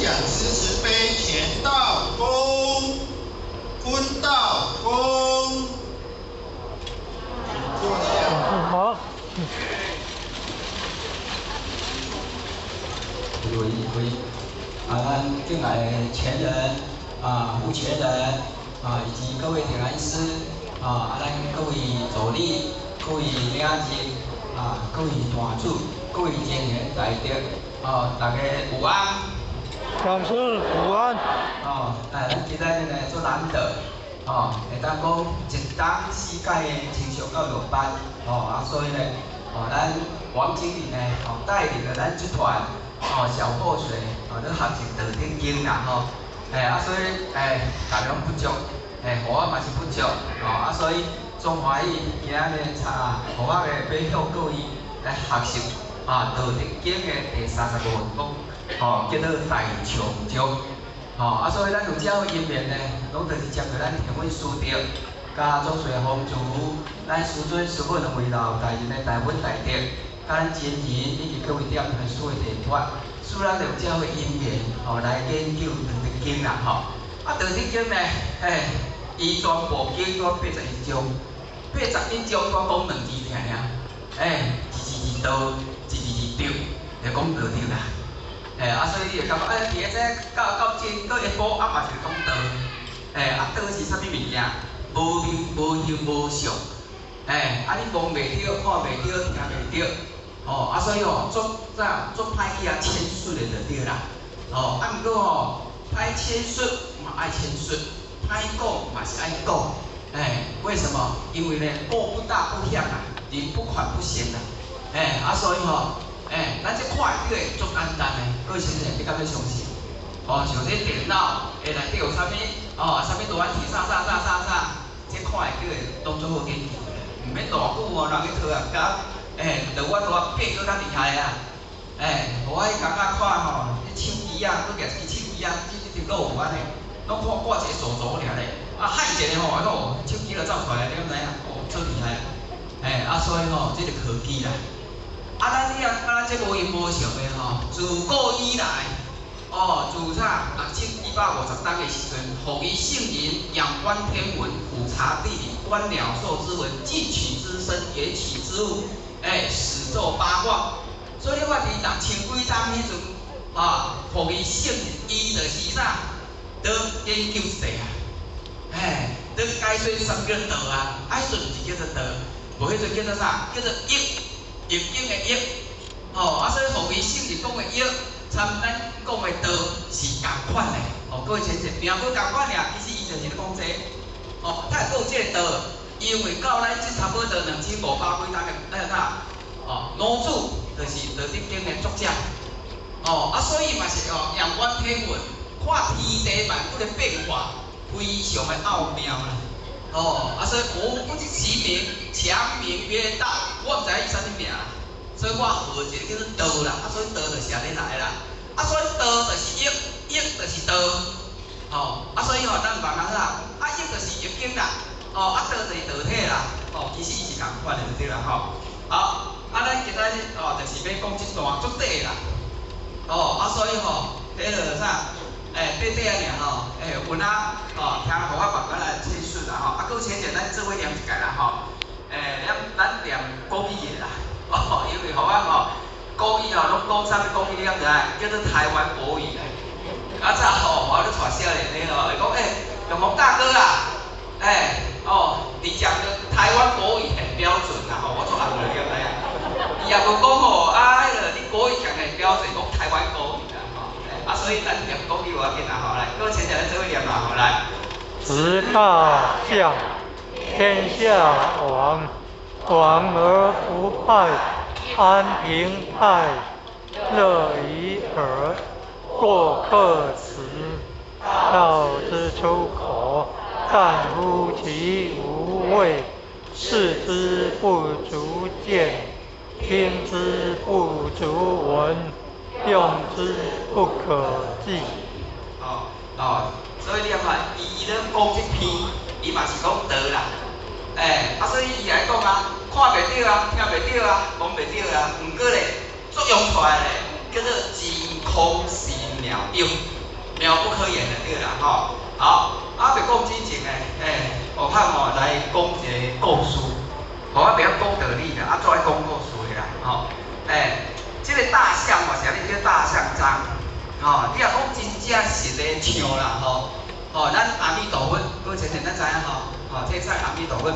講師慈悲乾道恭，坤道恭，請坐下。好。喂喂，啊，咱敬愛的前人啊，副前人啊，以及各位點燃師啊，咱各位助理、各位領袖啊，各位大主、各位前賢大德，哦，大家午安。講師午安。哦，哎，咱今仔日呢足難得，哦，會當講一冬四屆的青少教育班，哦，啊，所以呢，哦，咱王經理呢，哦，帶領了咱這團，哦，小破水，哦，咧學習道德經啦，吼，哎，啊，所以，哎，大量不足，哎，予我嘛是不足，哦，啊，所以足歡喜今仔日查，予我來欲向各位來學習啊，道德經的第35章，吼，叫做大長章，吼，啊，所以咱有這個因緣呢，攏就是接著咱天文師德，佮祖師風主，咱師尊師母兩位老大人的大恩大德，佮咱前人以及各位點傳師的提拔，使咱有這個因緣，吼，來研究道德經啦，吼。啊，道德經呢，嘿，伊全部經拄81章，81章拄講兩字爾爾，欸，一字是道，一字是德，就講道德啦。欸，啊，所以你會感覺，欸，佇咧這到到這閣一步，啊嘛是講道。欸，啊道是啥物物件？無名無形無相。欸，啊你摸袂著，看袂著，聽袂著。哦，啊所以吼，足啥足歹去遐闡述的就對啦。哦，啊毋過吼，歹闡述嘛愛闡述，歹講嘛是愛講。欸，為什麼？因為呢，過不大不狹啊，人不寬不賢啊。欸，啊所以吼，欸，咱這看會著的足簡單的，各位先生，你敢欲相信？哦，像這電腦會內底有啥物？哦，啥物圖案體啥啥啥啥啥，這看會著的攏足好研究的，毋免偌久哦，人去科學家，欸，就我拄仔變閣較厲害啊！欸，予我彼工仔看吼，彼手機啊，閣舉一支手機啊，這這條路有按呢，攏看掛一個鎖鎖爾咧，啊按一下吼，哎喲，手機就走出來，你敢知影？哦，足厲害！欸，啊所以吼，這就科技啦。啊，咱你啊，啊，這無形無相的吼，自古以來，哦，自啥6150冬的時陣，予伊聖人仰觀天文，俯察地理，觀鳥獸之文，近取之身，遠取之物，欸，始作八卦。所以你看佇6000幾冬彼陣，啊，予伊聖人，伊就是啥，佇研究勢啊，欸，佇解說啥物叫做道啊，啊，彼陣毋是叫做道，無彼陣叫做啥？叫做易，易經的易，吼，啊，所以予伊聖人講的易，參咱講的道是仝款的，吼，各位淺淺，名無仝款爾，其實伊就是咧講這個，吼，他會閣有這個道，因為到咱這差不多2500幾冬的那個啥，哦，老子就是道德經的作者，哦，啊，所以嘛是哦，仰觀天文，看天地萬物的變化，非常的奧妙啦，哦，啊，所以吾不知其名，強名曰道，我毋知伊啥物名，所以我號一個叫做道啦，啊，所以道就是按呢來啦，啊，所以道就是易，易就是道，吼，啊，所以吼，咱毋茫通啥，啊，易就是易經啦，哦，啊，道就是道體啦，哦，其實伊是仝款的就對啦，吼，好，啊，咱今仔日哦，就是欲講這段足短啦，哦，啊，所以吼，彼个啥，欸，短短仔爾吼，欸，有影吼，聽予我慢慢來闡述啦吼，啊，閣淺淺咱做伙念一擺啦吼，欸，咱念國語的啦，哦，因為予我吼，國語吼，攏講啥物國語你敢知影？叫做台灣國語啦。啊，早吼，我咧帶少年的吼，伊講欸，永鴻大哥啊，欸，哦，你講的台灣國語很標準啦吼，我做紅了，你敢知影？伊也無講吼，啊，彼个你國語講得很標準，講台灣國語啦吼，啊，所以咱念國語無要緊啦吼，來，各位淺淺咱做伙念啦吼，來。執大象，天下往，往而不敗，安平泰，樂已耳。過客死，道之出口，淡乎其無味，視之不足見，聽之不足聞，用之不可記。哦哦，所以你看，伊咧講這篇，伊嘛是講道啦，欸，啊，所以伊來講啊，看袂著啊，聽袂著啊，摸袂著啊，毋過咧，作用出來咧，叫做真空心妙用。妙不可言的對啦吼。好，啊，欲講之前呢，我盼吼來講一个故事，吼，我袂曉講道理啦，啊，做愛講故事的啦，吼，這个大象嘛，是按呢叫大象章，吼，你若講真正實的象啦，吼，吼，咱阿彌陀佛，各位先生咱知影吼，吼，天上阿彌陀佛，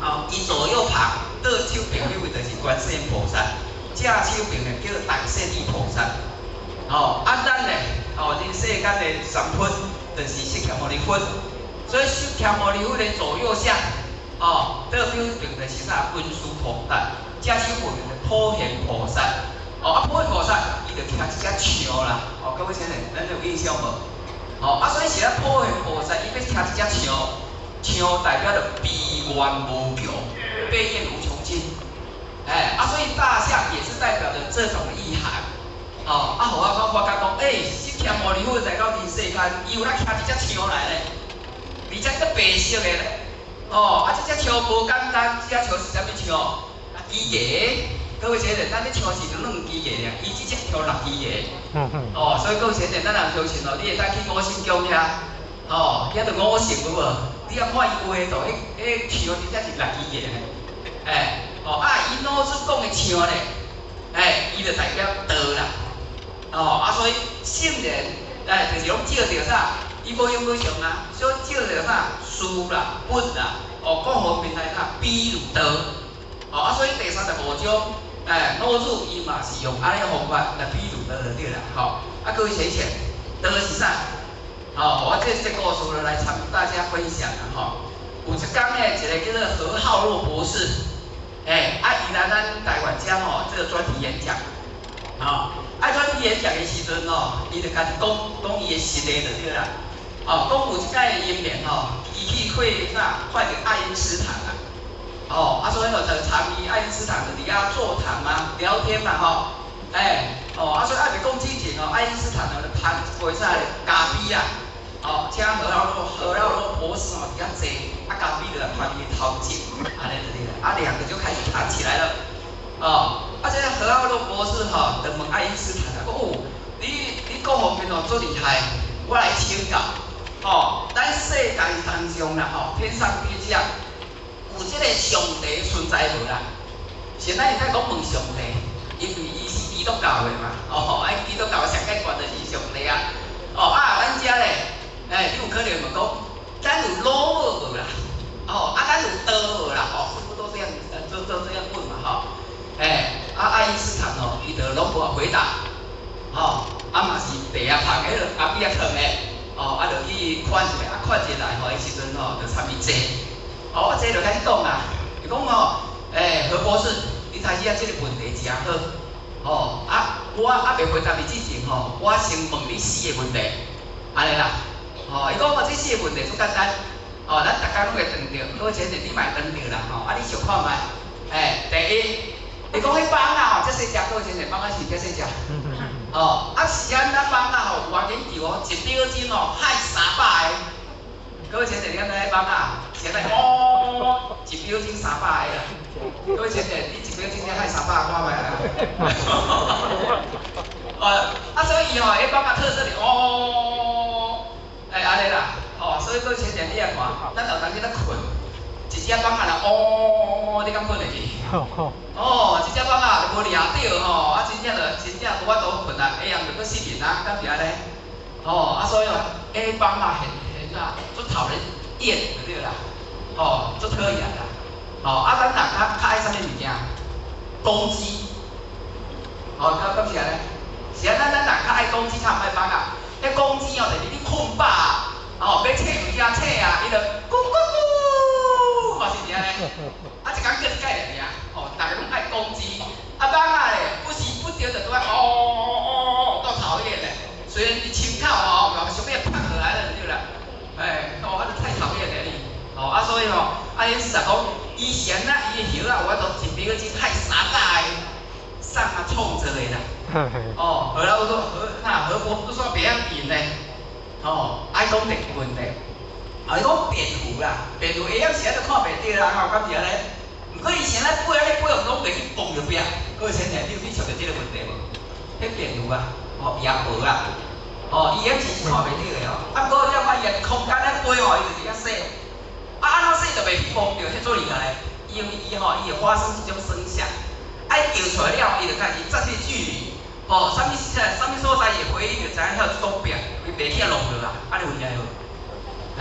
吼，伊左右旁倒手邊彼位就是觀世音菩薩，正手邊的叫大勢至菩薩，吼，啊，咱呢，吼，人世間的上佛就是釋迦牟尼佛，所以釋迦牟尼佛的左右相，哦，倒手邊就是啥文殊菩薩，正手邊就是普賢菩薩，哦，啊，普賢菩薩伊就騎一隻象啦，哦，各位先生，咱有印象無？哦，啊，所以是咱普賢菩薩伊欲騎一隻象，象代表著悲願無窮，悲願無窮盡，啊，所以大象也是代表著這種意涵，哦，啊，予我講發覺講，釋迦牟尼佛來到人世間，伊有咧騎一隻象來咧，而且閣白色的咧，哦，啊，這隻象無簡單，這隻象是啥物象？六支牙，各位先生，咱這象是兩支牙爾，伊這隻象六支牙，哦，所以各位先生，咱若相信哦，你會使去五星宮遐，哦，遐就五色有無？你若看伊畫圖，彼象真正是六支牙咧，哦，啊，伊老子講的象咧，伊就代表道啦，哦，啊，所以聖人，就是攏照著啥？伊無形無相啊，所以照著啥？事啦、物啦，哦，各方面來啥？比喻道，哦，啊，所以第三十五章，老子伊嘛是用按呢方法來比喻道就對啦，吼，啊，各位先生，道是啥？吼，我這故事來參大家分享啦，吼。有一工呢，一个叫做何浩若博士，啊，伊來咱台灣遮吼，這個專題演講，吼，啊，專題演講的時陣吼，伊就開始講講伊的實例就對啦，哦，講有一擺的因緣吼，伊去會啥，看著愛因斯坦啊，哦，啊，所以吼就參與愛因斯坦就佇遐座談嘛，聊天嘛，吼，哦，啊，所以還未講之前吼，愛因斯坦就談一杯啥咖啡啊。哦，請何浩若博士哦，佇遐坐，啊，咖啡就來芳伊頭前，按呢就對啦，啊，兩個就開始談起來了。哦，啊，這個何浩若博士吼，就問愛因斯坦啊，講哦，你各方面哦足厲害，我來請教。哦，咱世界當中啦，吼，天上地下有這個上帝存在無啦？現在會使講問上帝，因為伊是基督教的嘛，哦，啊，基督教上懸就是上帝啊。哦，啊，咱遮咧。你有可能問講，咱有老母無啦？哦，啊，咱有道無啦？哦，是不是都這樣，都這樣問嘛？吼，啊，愛因斯坦哦，伊就攏無回答，吼，啊嘛是茶仔芳彼个咖啡仔囥的，哦，啊，就去看一下，啊，看一下來吼，彼時陣吼，就參伊坐，哦，啊，坐就開始講啊，伊講吼，何博士，你提出這个問題誠好，哦，啊，我猶未回答你之前吼，我先問你四个問題，按呢啦。哦，伊講哦，這四个問題足簡單，哦，咱逐工攏會碰著，各位先生你嘛會碰著啦，吼，啊，你想看覓？第一，伊講彼蠓仔吼，遮細隻，各位先生，蠓仔是遮細隻，哦，啊是按怎蠓仔吼，有研究哦，一秒鐘哦，害300个，各位先生，你敢知彼蠓仔是按怎？哦，一秒鐘300个啦，各位先生，你一秒鐘才害300个，看覓啊？啊，所以吼，彼蠓仔特色是哦。按呢啦，吼，所以各位先生你也看，咱有當時咧睏，一隻蠓仔來嗡，你敢睏會去？哦，這隻蠓仔就無掠著吼，啊，真正就真正無法度睏啊，下暗就閣失眠啊，敢是按呢？吼，啊，所以哦，彼蠓仔很很啊，足討人厭就對啦，吼，足討厭啦，吼，啊，咱人較較愛啥物物件？公雞，吼，敢是按呢？是按怎咱人較愛公雞，較毋愛蠓仔。彼公雞哦，就是你睏飽啊，哦，欲醒物件醒啊，伊就咕咕咕，嘛是按呢。啊，一工叫一擺爾，吼，逐个攏愛公雞。啊，蠓仔咧，不時不著就拄愛哦哦哦，夠討厭咧。雖然佇窗口吼，想欲拍落來了就對啦。哦，啊，就太討厭咧你。哦，啊，所以吼，啊，伊是講以前啊，伊的葉仔有法度一秒鐘害300個，送啊創造的啦。哦，後來我說何那何博士煞袂曉應咧，哦，愛講一個問題，啊，伊講蝙蝠啦，蝙蝠下暗時仔都看袂著啦，吼，敢是按呢？毋過以前咱飛按呢飛，攏袂去碰著壁。各位先生，你有去想著這個問題無？彼蝙蝠啊，吼，夜蛾啊，哦，伊彼是看袂著的哦。啊，毋過你看伊空間咧飛吼，伊就是遐細。啊，按怎細就袂去摸著，彼做厲害。因為伊吼，伊會發生一種聲響，啊，伊叫出來了，伊就家己佔這距離，吼，啥物啥物所在會回應，就知影遐有擋壁，伊袂去遐弄落啊，按呢有厲害無？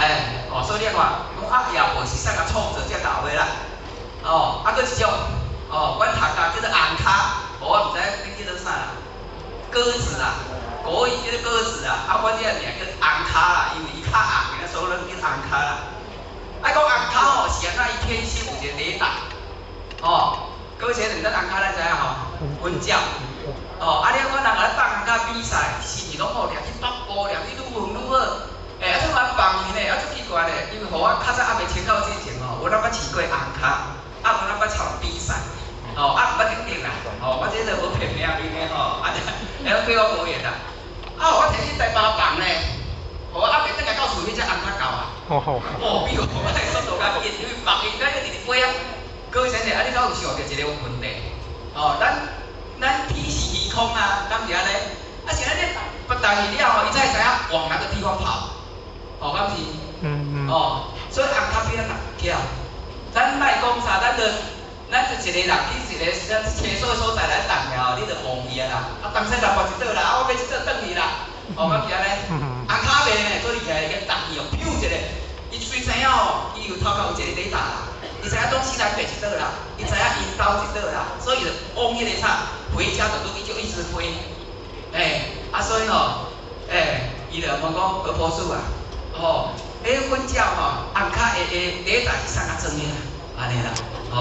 哎，哦，所以你看，講啊，也無是啥個創造這老的啦，哦，啊，閣一種，哦，阮讀甲叫做紅跤，無我毋知影恁叫做啥啦，鴿子啦，國語叫做鴿子啊，啊，阮這個名叫紅跤啦，因為伊較紅，所以咱叫紅跤啦。啊，講紅跤吼是按怎？伊天生有一個雷達，吼，各位先生，咱紅跤咱知影吼，雲鳥，哦，啊，你看人來放紅跤比賽，是毋是攏吼掠去北部，掠去愈遠愈好？欸，啊，這嘛放去呢，啊，足奇怪咧，因為予我較早猶未穿到之前吼，我哪捌飼過紅跤，啊，我哪捌參比賽，吼，啊，毋捌得獎啦，吼，我這個無騙名面的吼，啊，會對我無緣啦。啊，我提去台北放咧，予我猶未轉來到厝，彼隻紅跤到啊。哦，比我的速度較緊，因為放伊咱一直飛啊。各位先生，啊，你敢有想著一個問題？哦，咱天是虛空啊，敢是按呢？啊，是按呢，不但是了後，伊才會知影往哪個地方跑。哦，敢是？嗯嗯。哦，所以紅跤比咱巧。咱莫講啥，咱就一個人去一個咱廁所所在來動了，你就忘去啊啦。啊，東西南北一倒啦，啊，我欲這倒轉去啦。哦，敢是按呢？紅跤袂呢，做厲害，伊動去哦，咻一下，伊隨知影哦，伊有頭殼有一個雷達啦，伊知影東西南北一倒啦，伊知影𪜶兜一倒啦，所以就往彼個啥，回家的路伊就一直飛。欸，啊，所以吼，欸，伊就問講何博士啊，吼，彼個粉鳥吼，紅跤會會雷達是啥個裝的啦？按呢啦，吼，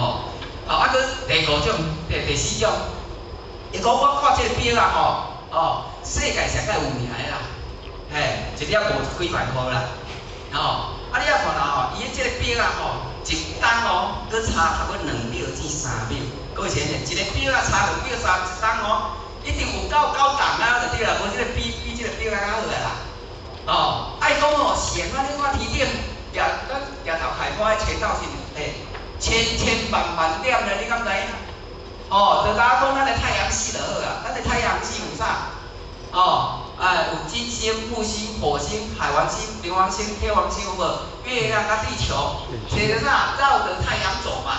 哦，啊，閣第五種，第四種，伊講我看這個錶啊，吼，哦，世界上較有名的啦，嘿，一粒五十幾萬箍啦，吼，啊，你仔看啦吼，伊這個錶啊吼，一冬哦，閣差差不多2秒至3秒，各位先生，一個錶仔差2秒3，一冬哦，一定有夠九冬啊，就對啦，無這個比比這個錶仔較好啊啦。哦，愛講哦，是按怎你看天頂，舉咱舉頭開花的星斗是，欸，千千萬萬點咧，你敢知影？哦，就敢講咱的太陽系就好啊，咱的太陽系有啥？哦，哎，有金星、木星、火星、海王星、冥王星、天王星有無？月亮佮地球，這個啥繞著太陽走嘛。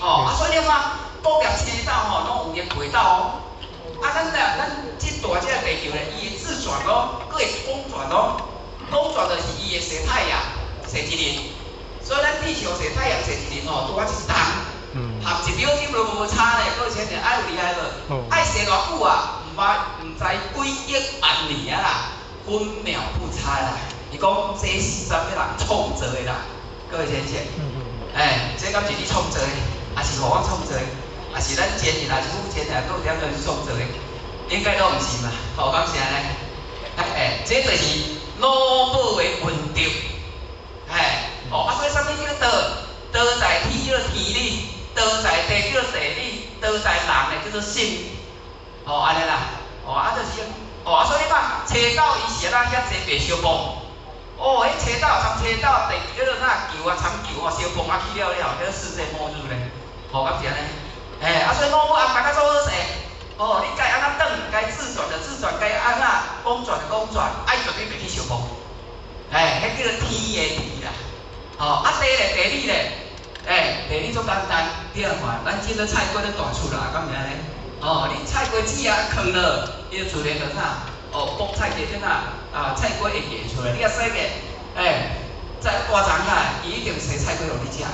哦，啊，所以你看，各粒星斗吼，攏有伊軌道哦。啊，咱咧，咱這大這個地球咧，伊會自轉哦，閣會公轉哦，公轉就是伊會踅太陽，踅一輪。所以咱地球踅太陽踅一輪吼，拄仔一冬，合一秒鐘都無差咧，各位先生愛有厲害無？愛踅偌久啊？毋捌毋知幾億萬年啊啦，分秒不差啦。伊講這是啥物人創造的啦？各位先生，欸，這敢是你創造的，抑是予我創造的？抑是咱前人，抑是父前人，閣有點人創造的？應該都毋是嘛？吼，敢是按呢？欸，這就是老母的恩德，嘿，哦，啊，所以啥物叫做道？道在天叫做天理，道在地叫做地理，道在人的叫做心，哦，按呢啦，哦，啊，就是，哦，啊，所以你看，星斗伊是按怎遐濟白相碰？哦，彼星斗參星斗地叫做啥球啊，參球哦，相碰啊去了了，叫世界末日咧，吼，敢是按呢？欸，啊，所以老母安排較做好勢，哦，你該按怎轉，該自轉就自轉，該按怎公轉就公轉，愛絕對袂去相碰。欸，彼叫做天的地啦。吼，啊地咧，地理咧，欸，地理足簡單，你來看，咱種咧菜瓜咧大出來，敢毋是按呢？哦，你菜瓜籽啊囥落，伊就自然就啥？哦，菠菜就怎啊？啊，菜瓜會結出來，你若洗個，欸，再大丛啊，伊一定生菜瓜予你食。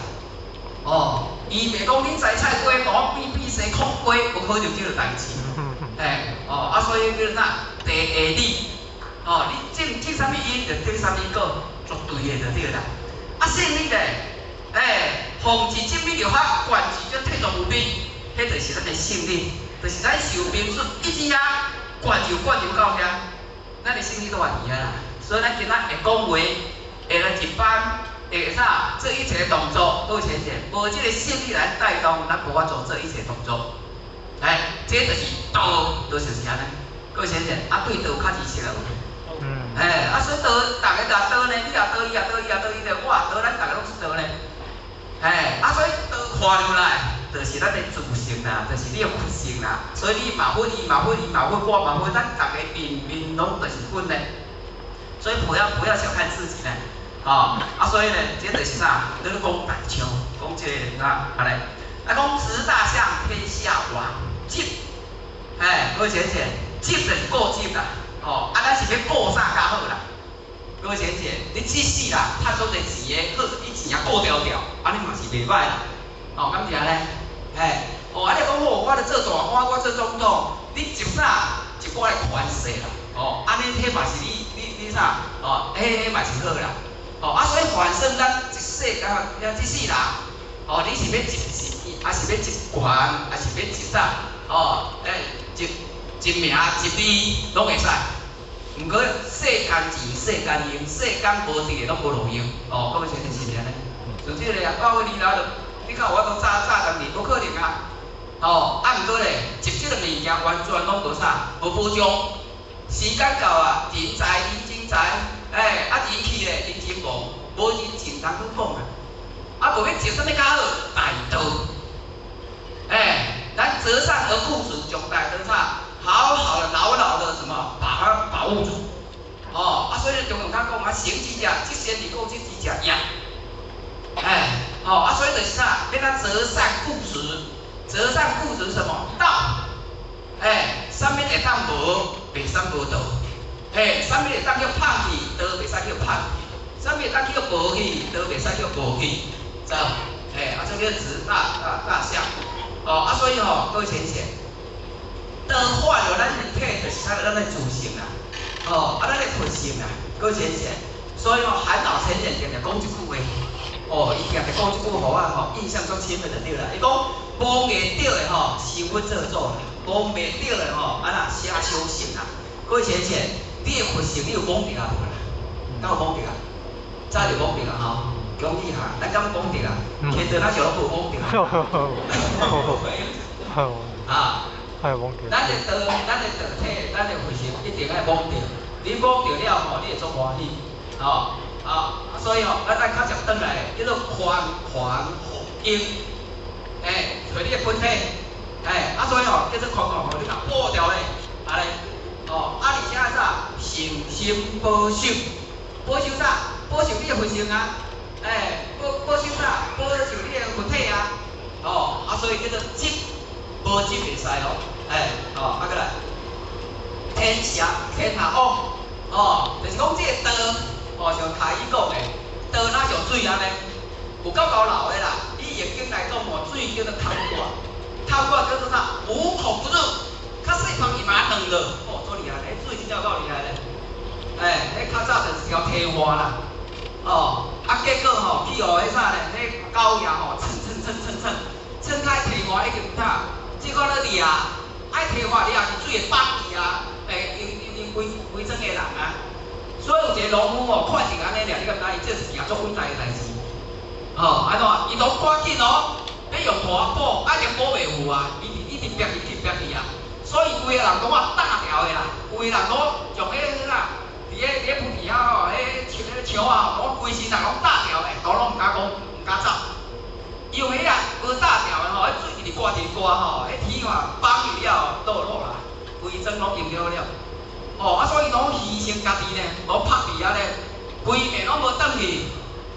哦，伊袂講你摘菜瓜，大變變生炕瓜，無可能這個代誌。欸，哦，啊，所以叫做啥？地下理，哦，你種種啥物因，就得啥物果，絕對的就對啦。啊，勝利咧，欸，奉旨正美就法，貫治則體壯無邊，彼就是咱的勝利，就是咱受命術一直啊，貫就貫就到遐，咱的勝利都嘛佇遐啦。所以咱今仔會講話，會來一班，會啥做一切動作，都前前，無這個勝利來帶動，咱無法度做一切動作。哎，這就是道，就是按呢。各位先生，啊對道較知識無？嗯。哎，啊所以道，逐个若道呢，你也道，伊也道，伊也道，伊就我也道，咱逐个攏是道呢。哎，啊所以道看入來，就是咱的自性啦，就是你的佛性啦。所以你嘛佛，伊嘛佛，伊嘛佛，我嘛佛，咱逐个面面攏就是佛呢。所以不要小看自己呢，哦，啊，所以呢，這就是啥？你咧講大象，講這個啊，啊來，啊講執大象天下王，執，哎，各位淺淺，執就是固執啦，哦，啊，咱是欲顧啥較好啦？各位淺淺，你這世人趁足濟錢的，好，你錢啊顧牢牢，按呢嘛是袂歹啦，哦，敢是按呢？嘿，哦，啊你講好，我咧做大官，我做總統，你執啥一寡的權勢啦，哦，按呢彼嘛是你你啥？哦，彼嘛是好啦，哦，啊所以反正咱一世啊，這世人，哦，你是欲執錢，還是欲執權，還是欲執啥？哦，欸，執執名執利攏會使。毋過世間錢、世間用、世間無佇的攏無路用，哦，各位先生是毋是按呢？像這個啊，到尾年頭就，你敢有法度早早當年？無可能啊！哦，啊毋過咧，執這兩个物件完全攏無啥，無保障。時間到啊，人在人情在，欸，啊人去咧，人情無，無人情通去講啊。啊，無欲執啥物較好？大道。欸，咱擇善而固執，將大道啥？好好的、牢牢的什麼，把它把握住。哦，啊，所以中庸較講啊，行之者，積善而固執之者也。哎，哦，啊，所以就是啥，欲咱擇善固執，擇善固執什麼？道。欸，啥物會當無，袂使無道。嘿，啥物會當叫放棄，道袂使叫放棄；啥物會當叫無去，道袂使叫無去。知無？嘿，啊，這叫執大象。哦，啊，所以吼，各位淺淺，道化了咱的體，就是啥？咱的自性啦。哦，啊，咱的佛性啦，各位淺淺。所以吼，韓老前人定定講一句話，哦，伊定定講這句予我吼印象足深的就對啦。伊講摸袂著的吼，是佛做主啦；摸袂著的吼，啊那寫修行啦。各位淺淺，你的佛性你有摸著啊無啦？敢有摸著啊？早就摸著啊吼！恭喜哈，咱敢摸著啊？天道咱是攏無摸著啊。啊，咱的道，咱的道體，咱的佛性一定愛摸著。你摸著了吼，你會足歡喜，吼啊！所以吼，咱再較捷轉來，叫做寬環應，欸，揣你的本體，欸，啊所以吼，叫做寬環吼，你若破掉咧，按呢，哦，啊而且啥，誠心保守，保守啥？保守你的佛性啊，欸，保守啥？保守你的佛體啊，哦，啊所以叫做執，無執袂使哦，欸，哦，啊閣來，天下天下王，哦，就是講這個道，哦，像台語講的，道若像水按呢，有夠厚流的啦。以易經來講吼，水叫做凼掛，凼掛叫做啥？無孔不入，較細芳伊嘛斷落，哦，足厲害，彼水真正有夠厲害咧。欸，彼較早就是一條天花啦，哦，啊結果吼去予彼啥咧？彼狗爺吼蹭蹭蹭蹭蹭，蹭開天花已經啥？這款咧掠，愛天花掠是水會綁去啊，欸，因因因規規庄的人啊。所以有一個農夫吼，看見按呢爾，你敢知？伊這是一件足偉大的代誌。哦，按怎？伊都趕緊哦，欲用大補，啊，一定補袂有啊，伊一直逼去，一直逼去啊。所以規个人攏啊打掉的啦，規个人攏從彼個啥，佇咧菩提遐吼，彼樹彼樹啊，攏規身人攏打掉的，都攏毋敢講，毋敢走。因為彼啊無打掉的吼，彼水一直掛一直掛吼，彼天啊綁去了，倒落啦，規莊攏淹了了。哦，啊，所以攏犧牲家己呢，攏曝佇遐咧，規暝攏無轉去，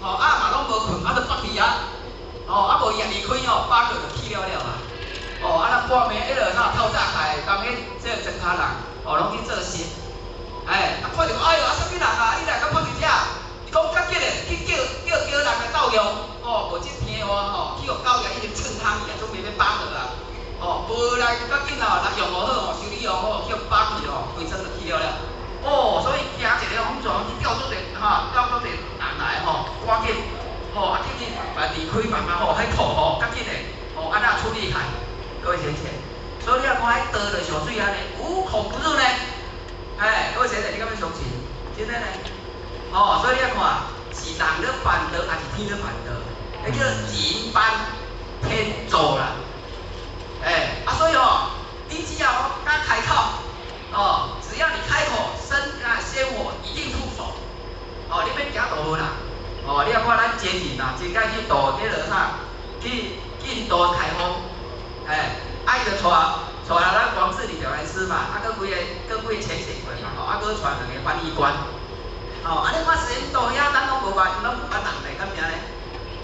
吼，啊嘛攏無睏，啊就曝佇遐，吼，啊無伊也離開吼，綁落就去了了啊。哦，啊，咱半暝彼落啥透早起來，當彼這個莊跤人，哦，攏去做事，哎，啊看著講，哎喲，啊啥物人啊，你來敢曝佇遮？伊講較緊嘞，去叫人來鬥用，哦，無這天話吼，去予狗仔一直蹭空去啊，準備欲綁落啊。哦，無來較緊哦，若用無好吼，修理無好，去予綁去吼，規莊就去了了。哦，所以驚一个風船去叫足濟哈，叫足濟人來吼，趕緊，吼，啊，去來離開慢慢吼，彼土吼，較緊的，吼，按怎處理開？各位先生，所以你若看彼道就像水按呢，無孔不入呢。哎，各位先生，你敢欲相信？真的呢？哦，所以你若看，是人咧辦道，還是天咧辦道？彼叫人辦天做啦。欸，啊，所以吼，你只要敢開口，哦，只要你開口，生啊仙火一定出手。哦，你免驚度無啦。哦，你若看咱前人啊，真愛去度這個啥，去印度開封。哎，啊伊就帶咱王志禮調音師嘛，啊，閣幾個淺顯會嘛，吼，啊，閣帶兩个翻譯官，吼，啊，你看印度遐，咱攏無捌，攏無捌人咧，敢毋是按呢？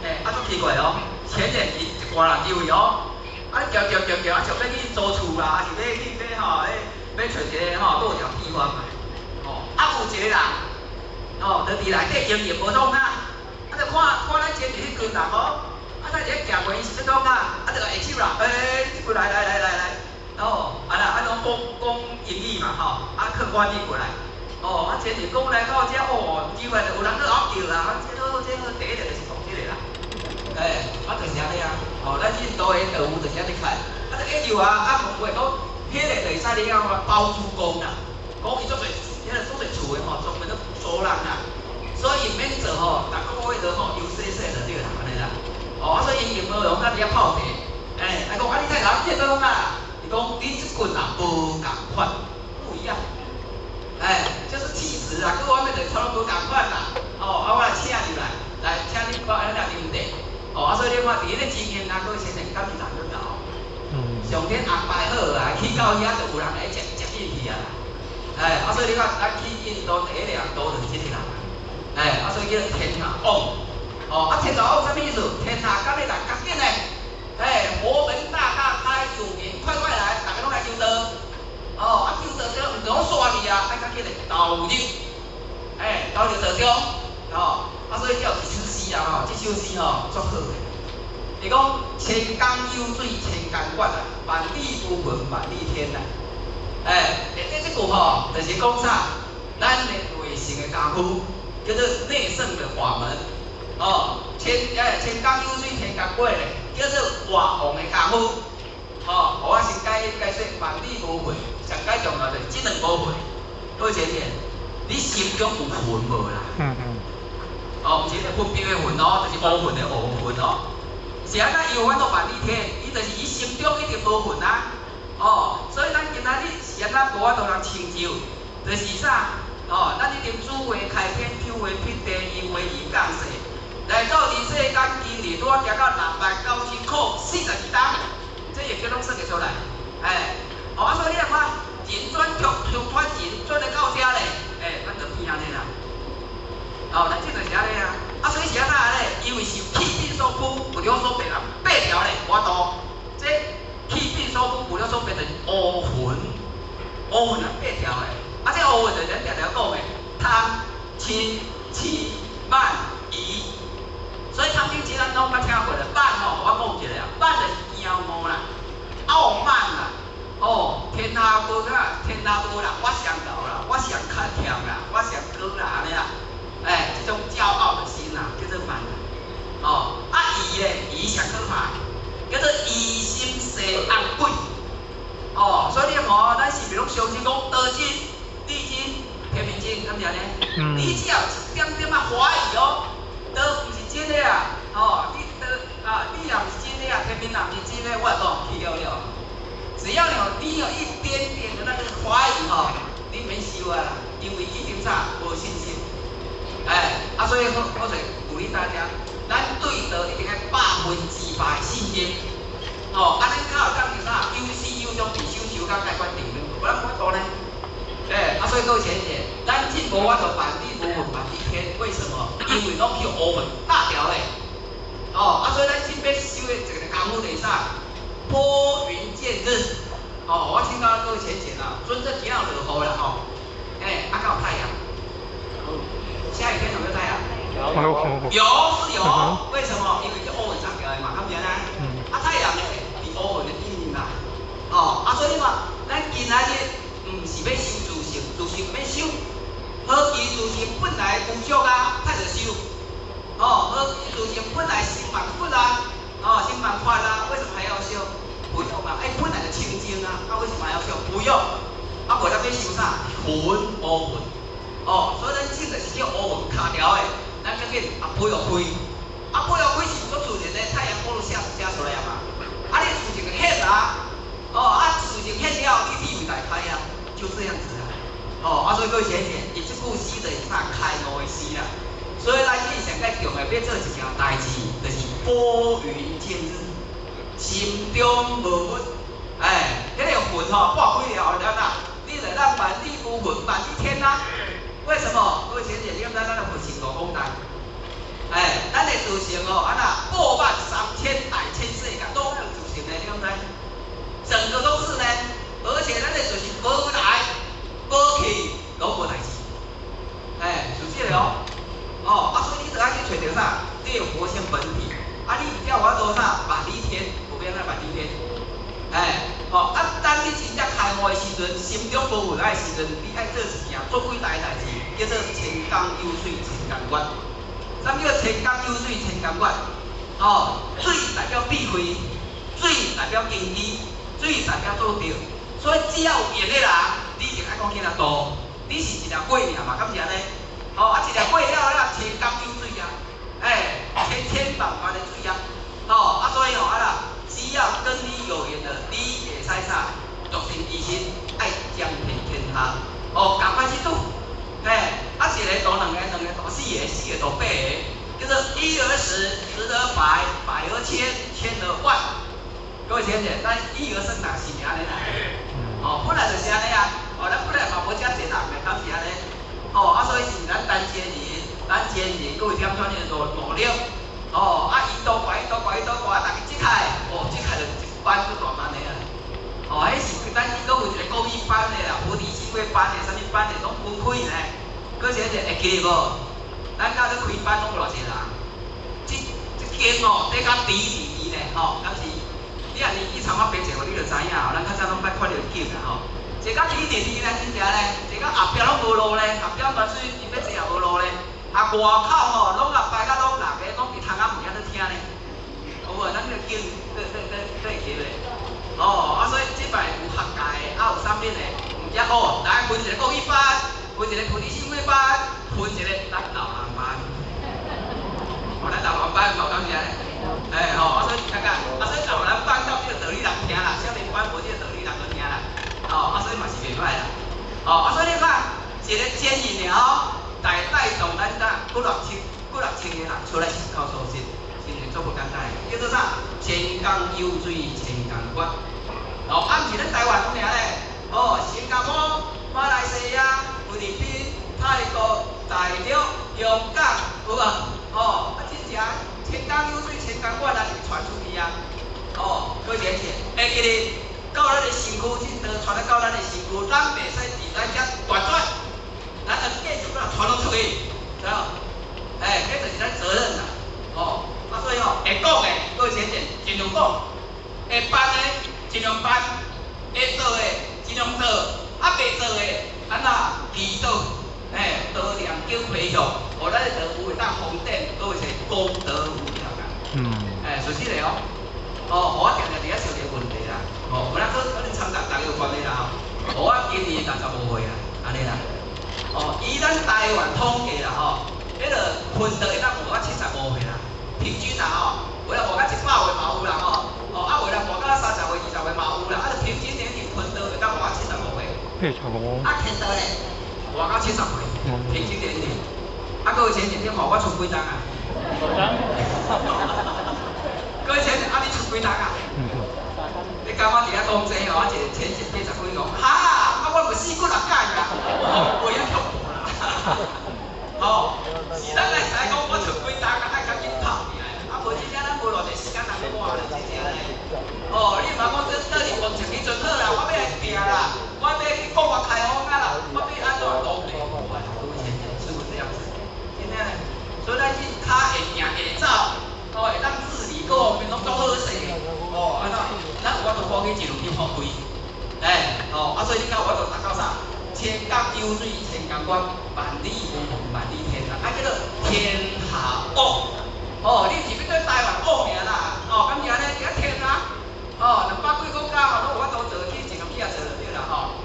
欸，啊，足奇怪哦，淺顯伊一掛人入去哦，啊，你行行行行，啊，想欲去租厝啦，抑是欲去欲吼，欲揣一个吼落腳地方嘛，吼，啊，有一个人，吼，就佇內底營業無創啥，啊，就看看咱前面彼群人哦，啊，咱一行過伊是欲創啥，啊，就共下手啦，欸，這群來來來來來。哦，啊啦，啊攏講講英語嘛吼，啊，客觀語過來，哦，啊，前日講來到遮，哦，毋知話有人閣嗷叫啦，啊，這好這好，第一个就是創這個啦，欸，啊，就是按呢啊，哦，咱印度的隊伍就是按呢開，啊，就下入啊，啊，問過講，彼个就會使你講包租公啦，講伊足濟，彼个足濟厝的吼，專門咧租人啦，所以毋免做吼，逐个月都吼有稅稅就對啦，按呢啦，哦，啊，所以𪜶無用佮佇遐泡茶，欸，啊講啊，你在哪？你在創啥？伊講恁這群人無仝款，不一樣，哎，就是氣質啊，各方面就差無仝款啦。哦，啊，我來請入來，來請恁看按呢來啉茶。哦，啊，所以你看佇彼个情形啊，閣先生敢是人去搞。上天安排好啊，去到遐就有人來接接應去啊。哎，啊，所以你看，咱去印度第一個人都就是這個人。哎，啊，所以叫做天下王。哦，啊，天下王啥物意思？天下敢欲來較緊的。哎，佛門大大開，有緣快快來，逐家攏來修道。哦，啊，修道這毋攏煞去啊，愛較緊的投入，哎，投入道中，哦，啊，所以才有一首詩啊，吼，這首詩吼足好的。伊講千江有水千江月啊，萬里無雲萬里天啊。哎，內底這句吼，就是講啥？咱的內聖的功夫，叫做內聖的法門。哦，千江有水千江月咧，叫做外王的功夫。哦，我先解解說萬里無雲，上解重要就是這兩無雲。各位姐姐，你心中有雲無啦？哦，毋是佛廟的雲哦，就是烏雲的烏雲哦。是按怎伊有法度萬里天？伊就是伊心中一定無雲啊。哦，所以咱今仔日是按怎無法度人成就？就是啥？哦，咱一定主話開天，求話辟地，因為義降世，來到人世間，今日拄仔行到6萬九千箍42冬，這會叫攏算會出來。哎，哦，啊，所以你來看，人轉轉轉人轉來到遮咧，哎，咱就變按呢啦。哦，咱這就是按呢啊。啊，所以是按怎咧？因為受氣病所驅，有了所變啊，八條咧，無法度。這氣病所驅，有了所變成烏雲，烏雲啊八條的。啊，這烏雲就是咱定定講的貪、嗔、痴、慢、疑。所以貪嗔痴咱攏捌聽過啦。慢吼，我講一下啊，慢就是驕傲啦，傲慢啦。哦，天下無啥，天下無人，我上高啦，我上較忝啦，我上高啦，按呢啦。哎，這種驕傲的心啊，叫做慢。哦，啊疑咧，疑上可怕，叫做疑心生暗鬼。哦，所以你看，咱是毋是攏相信講道真、理真、天命真，敢毋是按呢？你只要一點點仔懷疑哦，道毋是真的啊，哦，你道啊，你也毋是真的啊，天命也毋是真的，我講去了了。只要你有一點點的那個懷疑吼，你免修啊啦，因為一定啥無信心。哎，啊，所以我就鼓勵大家，咱對道一定愛100%的信心。哦，按呢較會當是啥？有始有終，佇修修到解決定，無咱無法度呢。哎，啊，所以各位淺顯，咱真無法度萬里無雲萬里天，為什麼？因為攏去烏雲罩牢的。哦，啊，所以咱這欲修的一個功夫就是啥？撥雲見日。哦，我請教各位淺顯啊，準則今仔落雨啦吼，哎，啊，敢有太陽？下雨天有沒有太陽？有。有是有，為什麼？因為這烏雲罩牢的嘛，敢毋是按呢？啊，太陽呢？佇烏雲的頂面嘛。哦，啊，所以你看，咱今仔日毋是欲修自性，自性毋免修。何其自性本來具足啊，太著修。哦，何其自性本來心滿佛啊，哦，心滿法啊，為什麼還要修？不用啊，哎，本來就清淨啊，啊，為什麼還要修？不用。啊，無咱欲修啥？雲烏雲。哦，所以咱這就是叫烏雲卡牢的，咱較緊啊飛予開，啊飛予開是足自然的，太陽光路射出來啊嘛。啊，你自然現啊，哦，啊自然現了，你智慧大開啊，就這樣子啊。哦，啊所以各位淺顯，伊這句詩就是啥開悟的詩啦。所以咱這上蓋重要欲做一件代誌，就是撥雲見日。心中無佛。哎，彼個雲吼掛幾了後，咱啊，你就咱萬里無雲萬里天啊。為什麼？各位淺淺，你敢知咱的佛性多廣大？哎，咱的造成吼，按怎過萬三千大千世界攏有造成的，你敢知？整個都是呢，而且咱的就是無來無去，攏無代誌。哎，是這個哦。哦，啊，所以你就愛去揣著啥？你的佛性本體。啊，你才有法度啥？萬里天，無變咱萬里天。哎，吼，啊，當你真正開悟的時陣，心中無佛的時陣，你愛做一件足偉大的代誌，叫做千江有水千江月。啥物叫千江有水千江月？哦，水代表智慧，水代表根基，水代表做著。所以只要有緣的人，你就愛講起來度，你是一條過命嘛，敢是按呢？吼，啊，一條過了了，千江有水啊，哎，千千萬萬的水啊，吼，啊，所以吼，啊啦，只要跟你有緣的，你會使啥？獨善其身，愛兼遍天下，哦，共款去度，哎，啊，一个度兩个，兩個度四个，四个度八个，叫做一而十，十而百，百而千，千而萬。各位淺淺，咱一而生若是毋是按呢啦？哦，本來就是按呢啊，哦，咱本來嘛無遮濟人的，敢是按呢？哦，啊，所以是咱單堅人，咱堅人閣有點怎樣努努力，哦，啊，伊多掛，伊多掛，伊多掛，啊，逐家這開，哦，這開就一班足大班的啊。哦，彼是咱閣有一個國語班的啦，菩提心會班的，啥物班的，攏分開呢。閣是會記得無？咱到咧開班攏有偌濟人？這這間哦，底較甜甜甜呢，吼，敢是？你若年紀差我爸濟，你就知影吼，咱較早攏捌看著景啦吼。坐甲甜甜甜咧，真正咧，坐到後壁攏無路咧，後壁完水伊欲坐也無路咧。啊，外口吼，攏啊排甲攏六个，攏佇窗仔門遐咧聽咧。有無？咱這個景，閣閣閣閣會記咧。哦，啊，所以這擺有學界的，啊有啥物的，毋只哦，來分一個國語班，分一個菩提心會班，分一個咱老人班。哦，咱老人班無感謝咧。哎吼，啊所以看看，啊所以老人班到這個道理人聽啦，少年班無這個道理人去聽啦。哦，啊所以嘛是袂歹啦。哦，啊所以你看，一個堅忍爾吼，帶帶動咱啥幾偌千幾偌千個人出來信教素食，是毋是足無簡單？叫做啥？千江有水千江月。哦，啊毋是咱台灣爾咧，哦，新加坡、馬來西亞、菲律賓、泰國、大陸、香港，有無？哦，啊真正千江有水千江月啊，是傳出去啊。哦，閣前前，會記得到咱的身軀，這道傳來到咱的身軀，咱袂使佇咱遮斷絕，咱要繼續閣傳落出去，知無？哎，這就是咱責任啦。哦，啊所以吼，會講的，閣前前盡量講，會辦的盡量辦，會做的盡量做，啊袂做的，按怎祈禱，哎，多念經回向，予咱的道有會當封頂，閣有一個功德無量啊。哎，是這個哦。哦，我定定佇遐想一個問題啦。哦，有哪可可能參逐逐個有關係啦吼。我今年65歲啦，按呢啦。哦，以咱台灣統計啦吼，彼個分道會當活到75歲啦，平均啦吼，有人活到100歲嘛有啦吼。哦，啊有人活到30歲、20歲嘛有啦，啊，就平均年齡分道會當活到75歲。 85。啊，天道咧，活到70歲，平均年齡。啊，各位淺淺，你看我賰幾冬啊？各位淺淺，啊你賰幾冬啊？你感覺佇遐講這吼，啊一個淺淺80幾講，哈，啊我嘛死幾若擺啊，哦，袂曉恐怖啦。吼，是咱來知講我賰幾冬啊，愛較緊拍拼的，啊無真正咱無偌濟時間通去活咧，真正咧。哦，你毋通講這倒佇目前彼陣好啦，我欲來拼啦，我欲去國外開放啊啦，我欲按怎都袂有啊，各位淺淺是不是這樣子？真正咧，所以咱這跤會行會走，哦，會當自理各方面攏足好勢的。哦，按怎？咱有法度趕緊盡量去發揮。哎，哦，啊，所以你較有法度達到啥？千江有水千江月，萬里無雲萬里天啦，啊叫做天下往。哦，你毋是欲對台灣往爾啦，哦，敢是按呢？佇遐天啊，哦，200幾國家吼，攏有法度做去，盡量去遐做就對啦吼。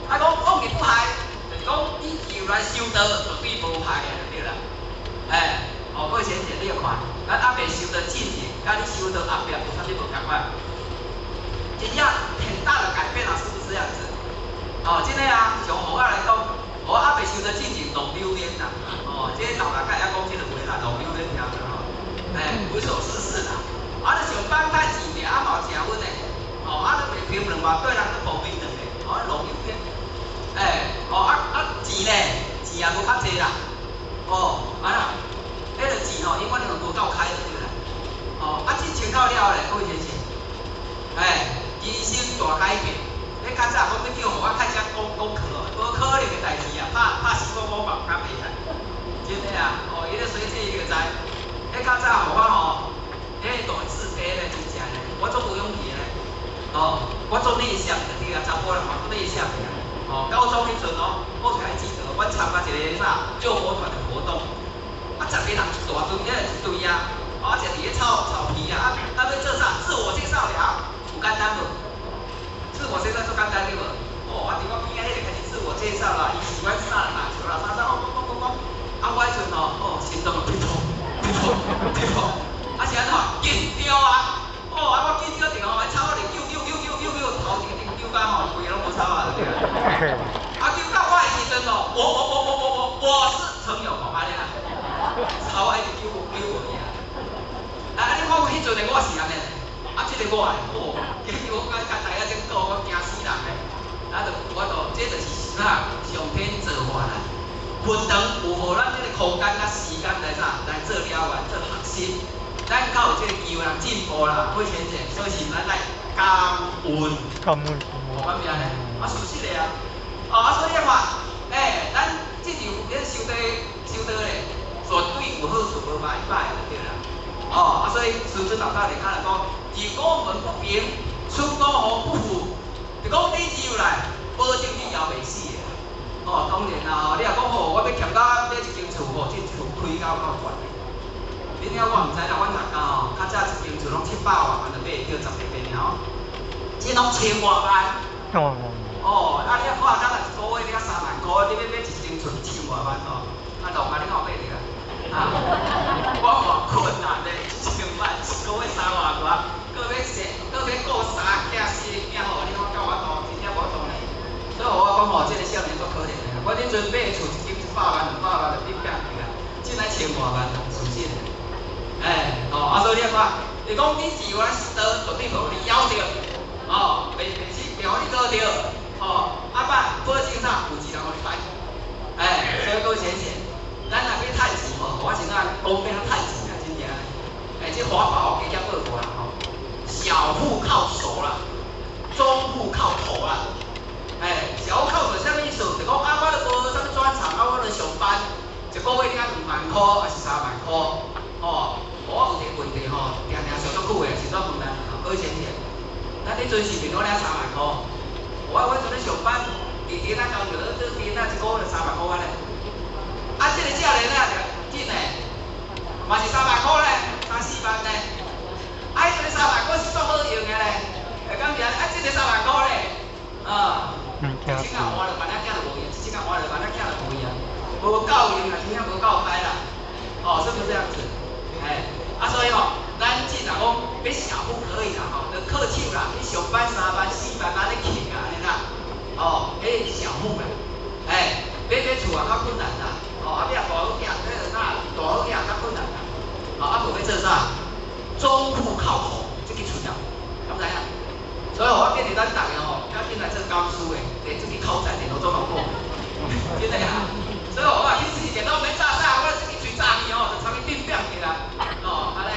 啊，講往而不害，就是講你由來修道，絕對無害的就對啦。哎，哦，各位淺淺，你著看，咱猶未修到進前，佮你修道後壁有啥物無仝款？真正很大的改變啊，是不是這樣子？哦，真的啊，像予我來講，我猶未修道進前弄榴蓮啦，哦，這老人較會曉講這個話啦，弄榴蓮聽著吼，哎，無所事事啦，哦，啊，你上班趁錢爾，啊嘛有食薰的，哦，啊你袂評論嘛，對人咧無平等的，哦，路右邊，欸，哦啊啊錢咧，錢也無較濟啦，哦，啊啦，彼个錢吼，永遠攏無夠開就對啦，哦，啊這千塊了咧，各位先生，欸，人生大改變，你較早講欲叫予我較遮講講課哦，無可能的代誌啊，拍拍死我我嘛毋敢袂使，真的啊，哦，伊咧隨這伊就知，你較早予我吼，彼個自卑咧，真正咧，我足無勇氣的咧，哦，我足內向的，對啊，查埔人嘛足內向的啊，哦，高中彼陣哦，我還記得，阮參加一个啥救國團的活動，啊，10個人一大堆，彼個一隊啊，啊，就佇咧草草皮啊，啊，啊，欲做啥？自我介紹了，有簡單無？自我介紹足簡單對無？哦，啊，佇我邊仔彼個開始自我介紹啦，伊喜歡啥打球啦，啥啥，哦，講講講講，啊，我彼陣吼，哦，心中就撲撲撲撲撲，啊是按怎？緊張啊！哦，啊，我緊張著吼，草仔就揪揪揪揪揪揪，頭一個頂揪到吼，規个攏無草啊，對啦。啊，揪到我的時陣哦，我是陳友鵬按呢啦，草仔一直揪揪無去啊。啊，你看彼陣的我是按呢，啊，這个我的，哦，結果我甲大家這講，我驚死人嘞。啊，就我就這就是啥？上天造化啦，分長有予咱這个空間佮時間來啥？來做療癒、做學習。咱較有這个機會通進步啦，過前者，所以是咱來感恩。感恩。哦，咁樣咧，啊，事實的啊，哦，啊，所以你看，欸，咱這場咧修道修道咧，絕對有好處無歹歹就對啦。哦，啊，所以師尊老大你看來講，如果門不平，出五湖不富，就講你入來，保證你枵袂死的。哦，當然啦，吼，你若講吼，我欲儉到買一間厝吼，這厝開到夠懸的。你聽我毋知啦，阮客家吼，較早一間厝攏700外萬就買會著，10平爾吼，這攏千外萬。哦，啊，你看，咱若一个月領3萬箍，你欲買一間厝千外萬吼，啊，浪啊，你敢有買著啊？啊，我嘛困難咧，1000萬一个月3萬外，閣欲生，閣欲顧三囝四个囝吼，你看夠法度，真正無法度呢。所以我講吼，這个少年足可憐的。我彼陣買厝一間100萬、200萬就變變去啊，這來千外萬，事實的。欸，哦，啊，所以你看，伊講你自我失道，絕對予你枵著，哦，袂袂死，袂予你餓著，哦，啊，保保證啥？有一人予你拜，欸，所以各位淺顯，咱若欲趁錢吼，我先仔講欲怎趁錢啊，真正，欸，這華寶我加減報過啦吼，小富靠手啦，中富靠頭啦，欸，小富靠手啥物意思？就講啊，我都無啥物專長，啊，我咧上班，一个月領2萬箍，抑是3萬箍，哦。我有一個問題吼，定定想足久的，是怎問咱吼？各位先生，咱彼陣是毋是攏領3萬箍？我陣咧上班，佇電仔工作做電仔，一个月3萬箍安呢。啊，這个少年仔就真的，嘛是3萬箍咧，三四萬咧。啊，彼陣3萬箍是足好用的咧，會感覺啊，這个3萬箍咧，啊，一千仔換落萬仔囝就無用，一千仔換落萬仔囝就無用，無夠用啊，真正無夠開啦。哦，是不是這樣子？欸，啊，所以吼，咱這若講欲小富可以啦吼，就靠手啦，你上班3萬4萬按呢去啊，按呢啦，哦，彼是小富啦，欸，欲買厝也較困難啦，哦，啊，欲大好囝，彼個啥大好囝較困難啦，哦，啊，無欲做啥？中富靠口，這個出了，敢知影？所以我建議咱逐个吼，趕緊來做講師的，佇這個口才電腦總好講，真的啊。所以我話去試電腦免炸啥，我這個喙炸去吼，就參去變變去啦。哦，按呢，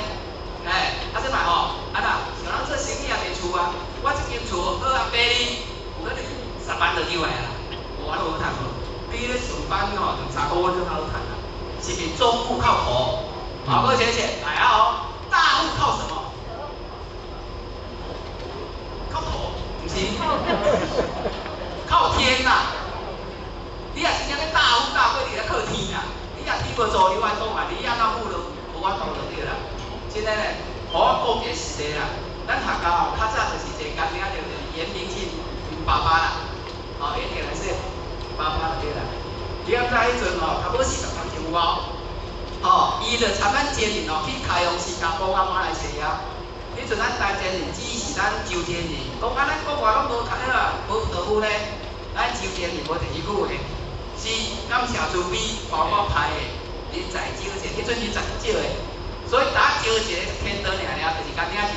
欸，啊這擺吼，啊啦，像咱做生意也賣厝啊，我這間厝好啊，賣你，有可能10萬就入來啊，無按呢好趁無？比咧上班吼，兩三個月就較好趁啊。是毋是中富靠口？好，各位淺顯，來啊哦，大富靠什麼？靠頭，毋是，靠天啦！你若真正欲大富大貴，你著靠天啦。你若天無助你，我講啊，你按怎富都無法度就對啦。真的咧，予我講一个實例啦。咱客家吼，較早就是一個干名就是嚴明慶𪜶爸爸啦，哦，嚴明來說爸爸就對啦。你敢知彼陣吼，差不多40年前有無？哦，伊就參咱前人哦去開往新加坡佮馬來西亞。彼陣咱台前人指示咱周天人，講啊，咱國外攏無較彼個無道夫咧，咱周天人無第一句話，是感謝慈悲，包括派的人才少者，彼陣人才少的，所以打招一个天道爾爾，就是干領袖。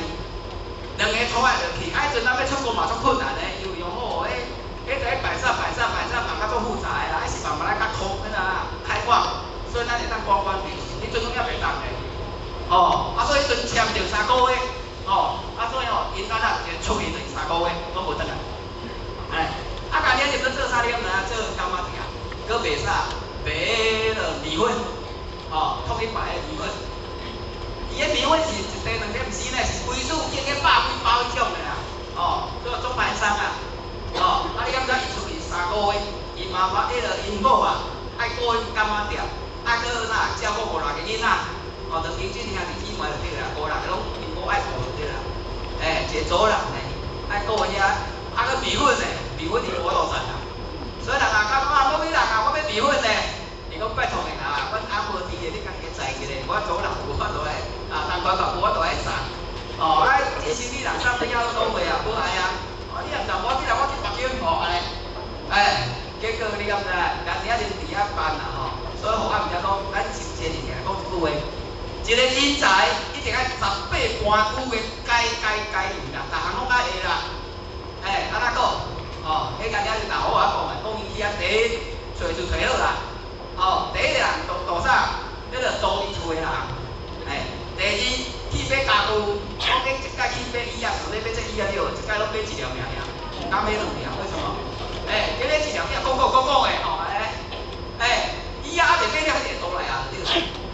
兩个拖來落去，啊，彼陣咱欲出國嘛足困難的，因為吼，彼個擺設擺設擺設嘛較足複雜的啦，彼是慢慢來較空，彼啊開放，所以咱會當關關閉，彼陣攏猶袂當的，吼，啊，所以彼陣簽著3個月，吼，啊，所以吼，𪜶咱啊出去就是三個月，攏無轉來，哎，啊，干領入去做啥你敢知影？做柑仔店，閣賣啥？賣彼个麵粉，吼，統一牌的麵粉。伊的麵粉是一袋兩袋，毋是呢，是規束經過百幾包彼種的啦，吼，做中盤商啊，吼，啊你敢知伊出去三個月，伊媽媽彼个𪜶某啊，愛顧𪜶柑仔店，啊閣哪照顧五六個囡仔，吼，就平均兄弟姊妹就對啦，五六個攏𪜶某愛顧就對啦，欸，一個組人呢，愛顧遐，啊閣麵粉呢，麵粉伊無法度賺啊，所以人啊感覺啊，某人啊，我欲麵粉呢，伊講拜託的啊，阮翁無佇的，你家己載一個，我組人無法度來。啊，同款嘛無法度來送，哦，啊，這生意人送轉遐攏講話啊，無愛啊，哦，你也毋知我去啦，我去北京吼按呢，哎，結果你敢知？咱遐就佇遐辦啦吼，所以予我毋知講，咱真濟人講一句話，一個人才一定愛十八般武藝，解解解用啦，逐項攏愛會啦，哎，按怎講？哦，彼間了就大好啊講啊，講伊去遐第一揣就揣好啦，哦，第一個人做做啥？彼個租伊厝的人，哎。第二，去買家具，講你一擺去買椅仔，想欲買這椅仔對，一擺攏買一粒爾爾，毋敢買兩粒，為什麼？欸，今日一粒仔講講講講的吼，欸，欸，椅仔還袂買了，彼個倒來啊，對，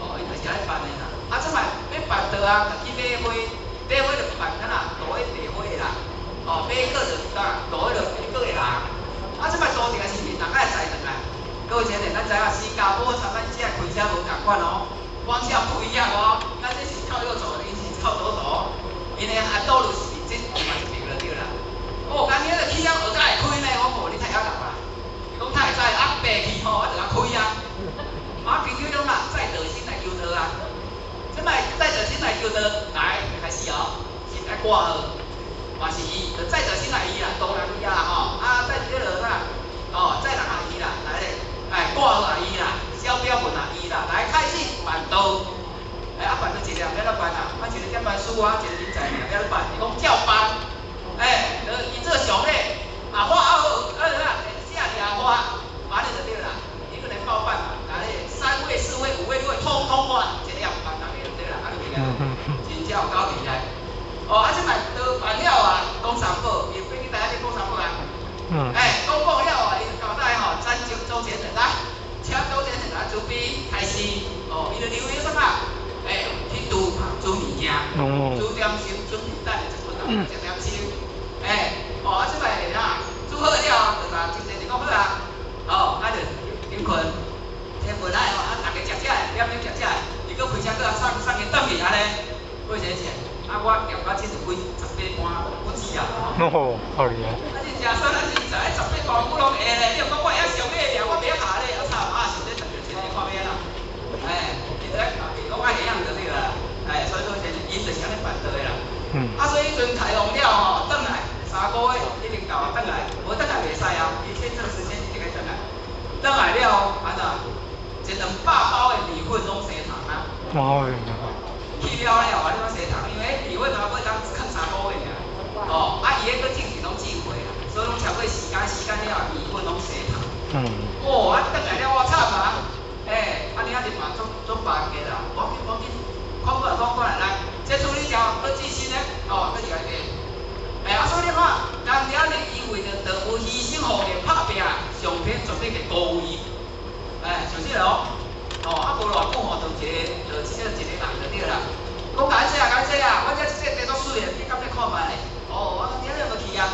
哦，伊就是按呢辦的啦。啊，這擺欲辦桌啊，就去買花，買花就辦啥啦，路彼地花的啦，哦，買果就啥，路彼個果的人。啊，這擺租一個是毋是人愛載轉來？各位親愛，咱知影新加坡參咱遮開車無仝款哦。方向不一樣哦，咱這是靠右走，𪜶是靠左走，𪜶的啊道路是這另外一邊就對啦。哦，今日就起了學甲會開呢，我講你太曉講啦。伊講他會知啊，白去吼，我就共開啊。啊，根據種啦，載道心來求道啊。這擺載道心來求道，來開始哦，先愛掛號，嘛是伊，就載道心來伊啦，多人伊啊吼，啊載這個啥，哦，載人也伊啦，來咧，哎掛號也伊啦。小表文也伊啦，來開始辦桌，哎啊辦桌一個人欲按怎辦啊？啊一個點辦事啊，一個人才欲按怎辦？伊講照辦，哎，伊做上咧，啊畫好，啊啊寫掠畫，按呢就對啦，一個人包辦嘛，來咧三位、四位、五位、六位，通通畫，一個也毋辦逐個就對啦，按呢袂真正有夠厲害。哦，啊這擺桌辦了啊，講三寶，伊飛去台灣去講三寶啊，哎，講講了啊，伊就交代吼，咱就周杰倫來。請周杰倫來準備開始，哦，伊就留意啥物？哎，去煮煮物件，煮點心，準備等下一頓人食點心，哎，哦，啊這擺啊，煮好了，就甲真濟就講好啊，哦，啊就臨睏，天無來吼，啊逐家食食的，點點食食的，伊閣開車閣送送𪜶轉去按呢，過一個錢，啊我念到這就幾十八般武技啊，哦，好厲害！啊真正說咱是知十八般武攏會咧，你若講我會曉上尾爾，我袂曉下咧，啊慘啊，上底十一個看欲按怎，哎，伊就愛攏愛會曉就對啦，哎，所以說𪜶就是按呢辦桌的啦。啊，所以彼陣開放了吼，轉來3個月一定到啊，轉來，無轉來袂使啊，伊簽證時間一定愛轉來。轉來了，按怎？一兩百包的麵粉攏生蟲啊！哦，去了了啊，你講生蟲，因為彼麵粉啊，會當囥三個月爾。哦，啊，伊彼個進前攏寄貨啦，所以攏超過時間，時間了麵粉攏生蟲。哦，啊，轉來了我慘啊！欸，啊，你遐就嘛足足煩嘅啦，無要緊無要緊，看過來看過來來，這處理了，閣寄新的，哦，閣入來個。欸，啊，所以你看，人家呢，伊為著杜有犧牲予伊拍拚，上天絕對會高位。欸，像這個哦，哦，啊，無偌久吼，就一個，就這一個人就對啦。講歹勢啊，歹勢啊，我這這塊足媠的，你敢欲看覓咧？哦，我講今日無去啊。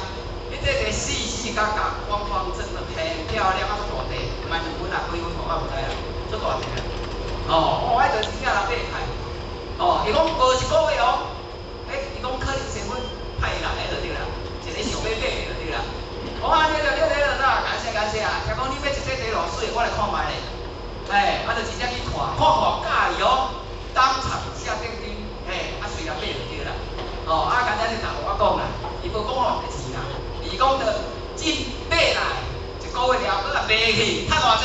彼這塊四四角角、方方正正、很漂亮啊，足大塊，毋知兩分啊幾分吼，我毋知啦，足大塊啦。哦，我愛就真正人買菜。哦，伊講無一個月哦，欸，伊講可能身份派來的就對啦，一個想欲買的就對啦。我按呢就對對對啦，感謝感謝啊！聽講你買一塊地偌媠，我來看覓咧。欸，啊就真正去看，看看佮意哦，當場下訂單，嘿，啊隨來買就對啦。哦，啊，剛才你若予我講啦，伊無講偌濟錢啦，伊講著進買來一個月了，閣來賣去，趁偌濟？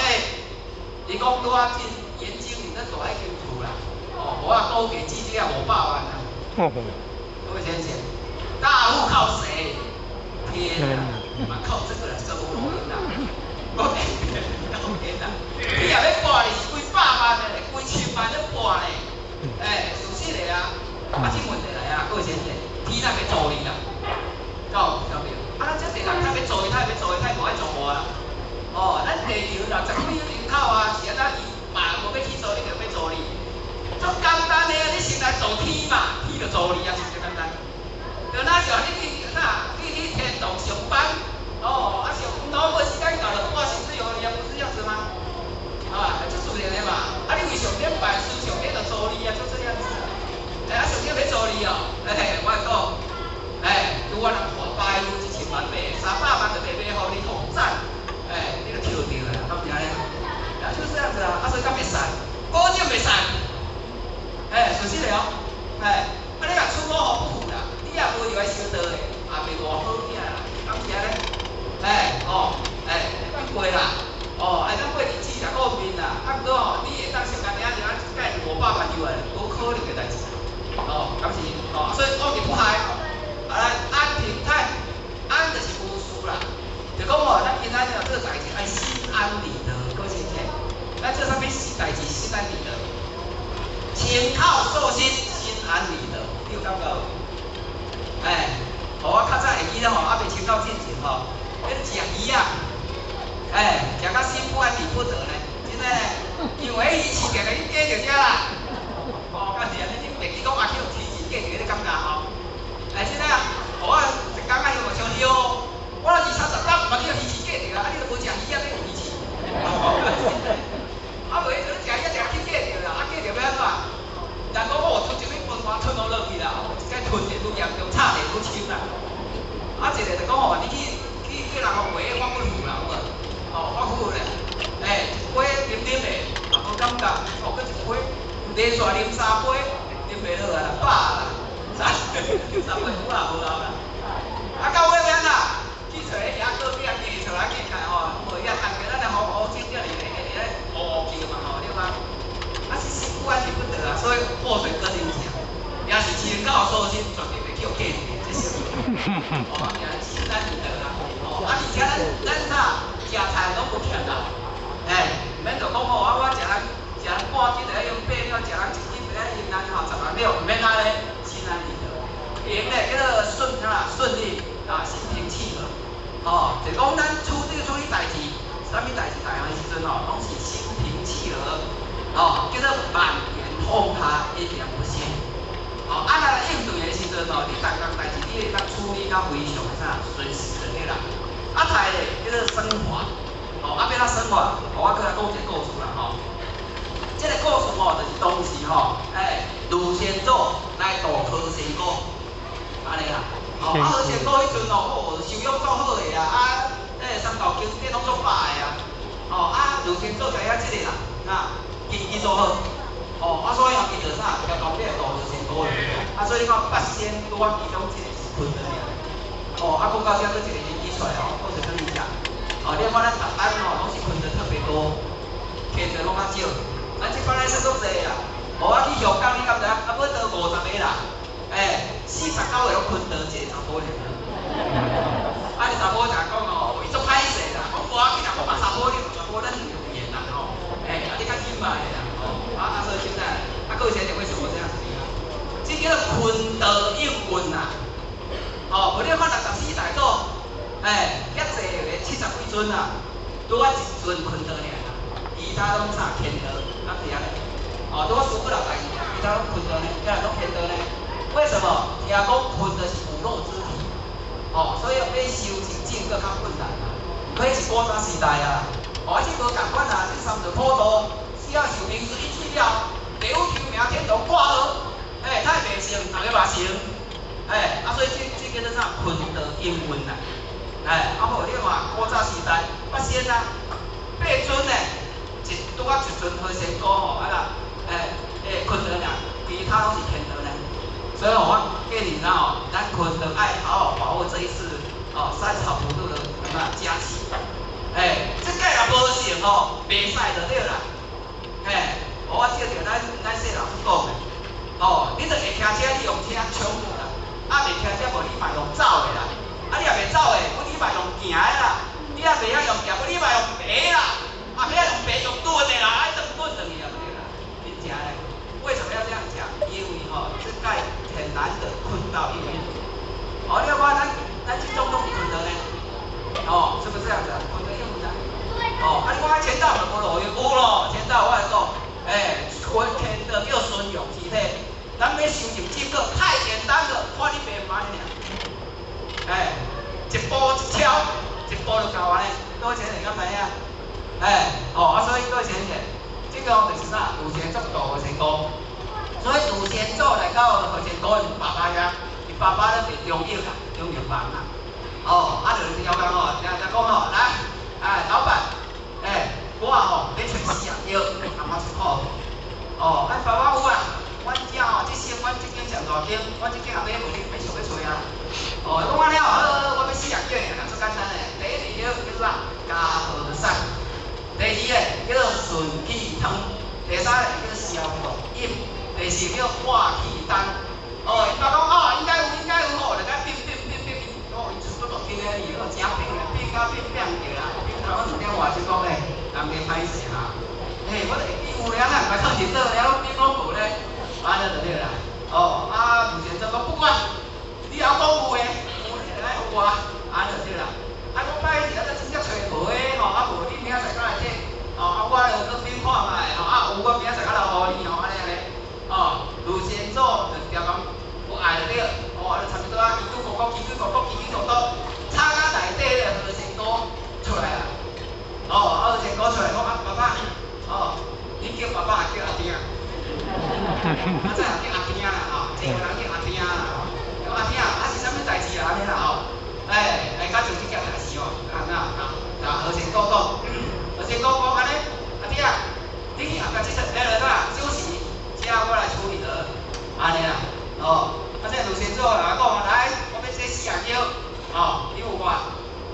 伊講拄仔進眼睛裡咧大彼間厝啦，哦，哦，我估計至少500萬啊。各位先生，大戶靠誰？天啊，嘛靠這個人這無路用啦。我靠天啊！你若欲博咧是幾百萬的咧，幾千萬咧博咧，欸，事實的啊。啊，這問題來啊，各位先生，天若欲助你啦，對對不？啊，咱這濟人較欲助伊，較欲助伊，較無愛助我啦。哦，咱地球60幾億人口啊，是按怎伊嘛無欲去做，你就欲助你。足簡單的啊，你先來助天嘛，天就助你啊，是毋是簡單？就若像你去哪，去去天堂上班，哦，啊上攏無時間到就掛薪水予你啊，不是這樣子嗎？啊，這自然的嘛。啊，你為上帝辦事，上帝就助你啊，就這樣子。欸，啊，上帝欲助你哦，嘿，我講，欸，拄我人破百有1000萬買，300萬就袂買予你，予讚，欸，你就跳著啦，敢毋是按呢？啊，就是這樣子啊，啊，所以敢袂使，保證袂使。欸，事實的哦，欸，啊，你若出五福不符啦，你也無入來修道的，也袂偌好囝啦，敢是按呢？欸，哦，欸，會當過啦，哦，會當過日子啦，顧面啦，啊，毋過吼，你會當上工領就啊，一蓋500萬入來，無可能的代誌，哦，敢是？哦，所以往日不害，啊，來安平泰，安就是無事啦，就講吼，咱今仔日做代誌愛心安理得，各位先生，咱做啥物事代誌心安理得？清口素心，心安理得，你有感覺無？欸，我較早會記得吼，猶未清口進前吼，彼個食魚仔，欸，食甲心不安理不得呢，真的呢，因為魚翅定定去過著遮啦。哦，敢是按呢？你袂記講啊，去予魚翅過著彼個感覺吼。欸，真的啊，我一工啊，歇無像尿，我二三十工嘛去予魚翅過著啊，啊，你都無食魚仔，欲有魚翅？啊，無彼陣食魚仔食去過著啦，啊，過著欲按怎？人講我吞一物飯嘛吞落落去啦，一擺吞得愈嚴重，插得愈深啦。啊，一個就講吼，你去去叫人吼畫反骨符啦，有無？哦，反骨符咧，欸，一杯啉啉的，也無感覺，哦，閣一杯連續啉三杯，啉袂落啊啦，飽啦，啉三杯有啊無效啦。啊，到尾欲按怎？去揣彼遐隔壁去揣來見看吼，無伊啊，同個咱來烏烏青這裡咧，咧烏烏叫嘛吼，對嗎？啊，是心不安理不得啊，所以禍水閣啉食，也是清口素心，絕對袂去予過著，這是。哦，啊，心安理得啦。哦，啊，而且咱咱啥食菜攏無欠啦，欸，毋免就講吼，啊，我食人食人半斤就愛用8兩，食人1斤就愛用咱吼10萬兩，毋免按呢，心安理得。平咧叫做順啊順利啊，心平氣和。哦，就講咱處理處理代誌，啥物代誌大項的時陣吼，攏是心平氣和。哦，叫做萬緣通達，一念不生。哦，啊，若應對的時陣吼，你逐項代誌你會當處理甲非常的啥順勢就對啦。啊，泰咧叫做升華。哦，啊，欲按怎升華？我閣來講一個故事啦吼。這個故事吼，就是當時吼，欸，盧仙祖來度何仙姑，按呢啦。哦，啊，何仙姑彼陣哦，哦，修養足好的啊，啊，欸，三教經典攏足飽的啊。哦，啊，盧仙祖知影這個啦，啊。根基做好，哦，啊，所以吼，伊就啥，共講欲來度何仙姑啦。啊，所以你看八仙拄仔其中一個是坤道爾。哦，啊，講到這閣一個例子出來哦，閣一個例子。哦，你看咱逐班吼，攏是坤道特別多，客座攏較少。咱這擺咧算足濟啦。無我去香港，你敢知影？啊，欲到50個啦，欸，49個攏坤道，一個查埔爾。啊，你查埔成日講哦，伊足歹勢啦，講無要緊啦，我嘛查埔，你嘛查埔，咱有緣啦吼。欸，啊，你較緊嘛的啦，吼，啊啊，所以現在，啊，各位先生為什麼這樣子？這叫做坤道應運啦，哦，無你看64大祖，欸，遐濟個70幾尊啊，拄仔一尊坤道爾啦，其他攏啥乾道，敢是按呢？哦，拄仔輸過六代爾，其他攏坤道呢，遐攏乾道呢？為什麼？聽講坤道是骨肉之體，哦，所以欲修正正閣較困難啦。彼是古早時代啊。哦，啊，這無仝款啊！這三道普渡，死後壽命一去了，地獄秋名天堂掛號，欸，他袂成，逐个嘛成，欸，啊，所以這這叫做啥？坤道應運啦，欸，啊無你看古早時代，八仙啊，八尊呢，一拄仔一尊何仙姑吼，啊啦，欸欸，坤道爾，其他攏是乾道呢。所以吼，我建議咱吼，咱坤道愛好好把握這一次哦三朝普渡的什麼佳期。欸，這屆若無成吼，袂使就對啦。欸，我照著咱咱細老師講的，哦，你著會騎車，你用車衝啦；啊，袂騎車無你嘛用走的啦。啊，你若袂走的，你嘛用行的啦。你若袂曉用行，你嘛用爬啦。啊，袂曉用爬用蹲的啦，愛轉轉轉去啊，對啦。真正咧，為什麼要這樣講？因為吼，這擺很難得困到一年。哦，你看咱這種攏是困到呢。哦，是不是這樣子啊？困到一年。哦，啊，你講啊，簽到就無路用，有咯，簽到我來講，欸，困簽到叫順用肢體。咱欲收入證據太簡單了，看你爸媽爾。欸，一步一敲，一步就到安呢，多錢你敢知影？欸，哦，啊，所以多錢錢，這個就是啥？呂先祖導何仙姑，所以呂先祖來到何仙姑𪜶爸爸遐，伊爸爸咧賣中藥啦，中藥房啦。哦，啊，就是要講吼，聽聽講吼，來，哎，老闆，欸，我吼欲揣四樣藥，通我出好無？哦，啊，爸爸有啊。阮遮吼，這省阮這間上大間，阮這間也買無，你免想欲揣啊。哦，講安呢哦，好，我欲四樣藥爾，足簡單的。第一個叫做啥？加和散。第二个叫做順氣湯。第三个叫做消毒飲。第四個叫化氣丹。哦，伊爸講哦，應該有，應該有吼，就甲變變變變，哦，伊出足大間的，伊個誠變的，變甲變變著啦。變頭我2點外鐘講咧，人家歹勢哈。欸，我就會記有咧，咱毋該放佇倒咧，我變講無咧。按呢就對啦。哦，啊，呂先生講不管，你枵講有的，有你就來予我，按呢就對啦。啊，講歹勢啊，這真正揣無的吼，啊無你明仔載過來提，哦，啊我就去變看覓，吼，啊有我明仔載過來予你吼，按呢按呢。哦，呂先祖就直講有愛就對，哦，就差不多啊，叽叽咕咕，叽叽咕咕，叽叽咕咕，吵到內底咧何仙姑出來啦。哦，啊何仙姑出來講啊，爸爸，哦，你叫爸爸還叫阿丁？啊，這也叫阿丁啦，吼，這個人叫阿丁啦，吼，叫阿丁，啊是啥物代誌啊？按呢啦，吼，欸，欸，較像這件代誌哦，啊那啊，啊何仙姑講，何仙姑講按呢，阿丁啊，你去後壁這出，來來啦，就是這我來處理了，按呢啦，哦，啊這呂先祖來講，來，我欲這四樣藥，哦，你有無？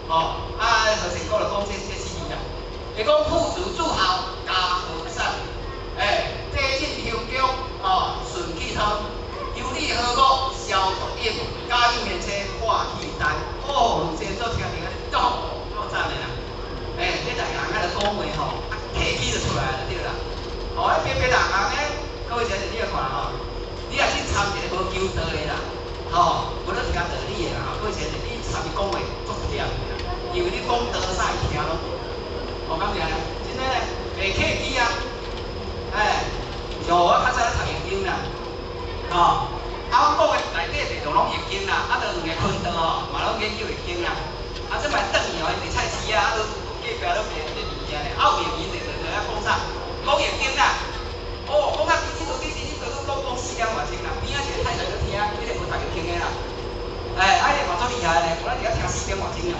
哦，啊何仙姑就講這四字啦，伊講富足祝好，加和善，欸，地震雄強，哦，順氣湯，修理和睦，消毒飲，加油面車，化氣丹，哦，呂先祖聽著按呢，足足讚的啦，欸，這內行仔就講話吼，啊，客氣就出來就對啦。哦，啊，別別人行咧，各位小姐你來看吼，你若去參一个無求道的啦，吼，無咧聽道理的啦，吼，各位小姐你參伊講話足忝的啦，因為你講多啥伊聽攏無。哦，敢是按呢？真的咧，袂客氣啊，欸，像我較早咧讀易經啦，吼，啊，阮講的內底內容攏易經啦，啊，就兩个坤道吼，嘛攏研究易經啦。啊，這擺轉去吼，伊佇菜市啊，啊，都隔壁攏賣賣物件咧，啊，有易經就就遐講啥？講易經啦。哦，講啊，叽叽嘟嘟，叽叽嘟嘟，講講4點外鐘啦，邊仔一個太太咧聽，彼個無讀易經的啦。欸，啊，彼個嘛足厲害咧，我咧佇遐聽4點外鐘啦。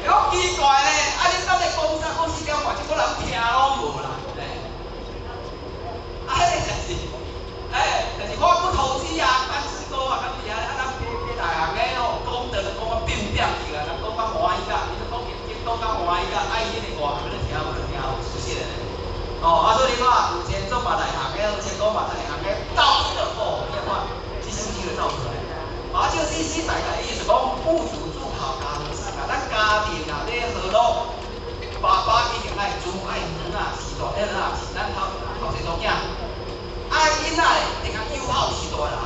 好奇怪咧，啊，你到底講啥？講4點外鐘，我人聽攏無啦。欸，啊，彼個就是，欸，就是我不投機啊，辦事多啊，敢是啊，啊，咱別別內行的哦，講道就講啊變變去啊，人講較歡喜甲，伊都講易經講較歡喜甲，啊，伊彼個外行咧聽無就聽無出息的咧。哦，啊，所以你看，有錢做嘛內行的，有錢講嘛內行的，到底就哦，你看，這首詩就走出來。啊，這個意思大概意思講，富足祝好家和善啊，咱家庭啊，欲和樂，爸爸一定愛煮愛兒仔序大，彼個啊是咱頭頭前查某囝，啊囡仔咧一定愛友好序大人，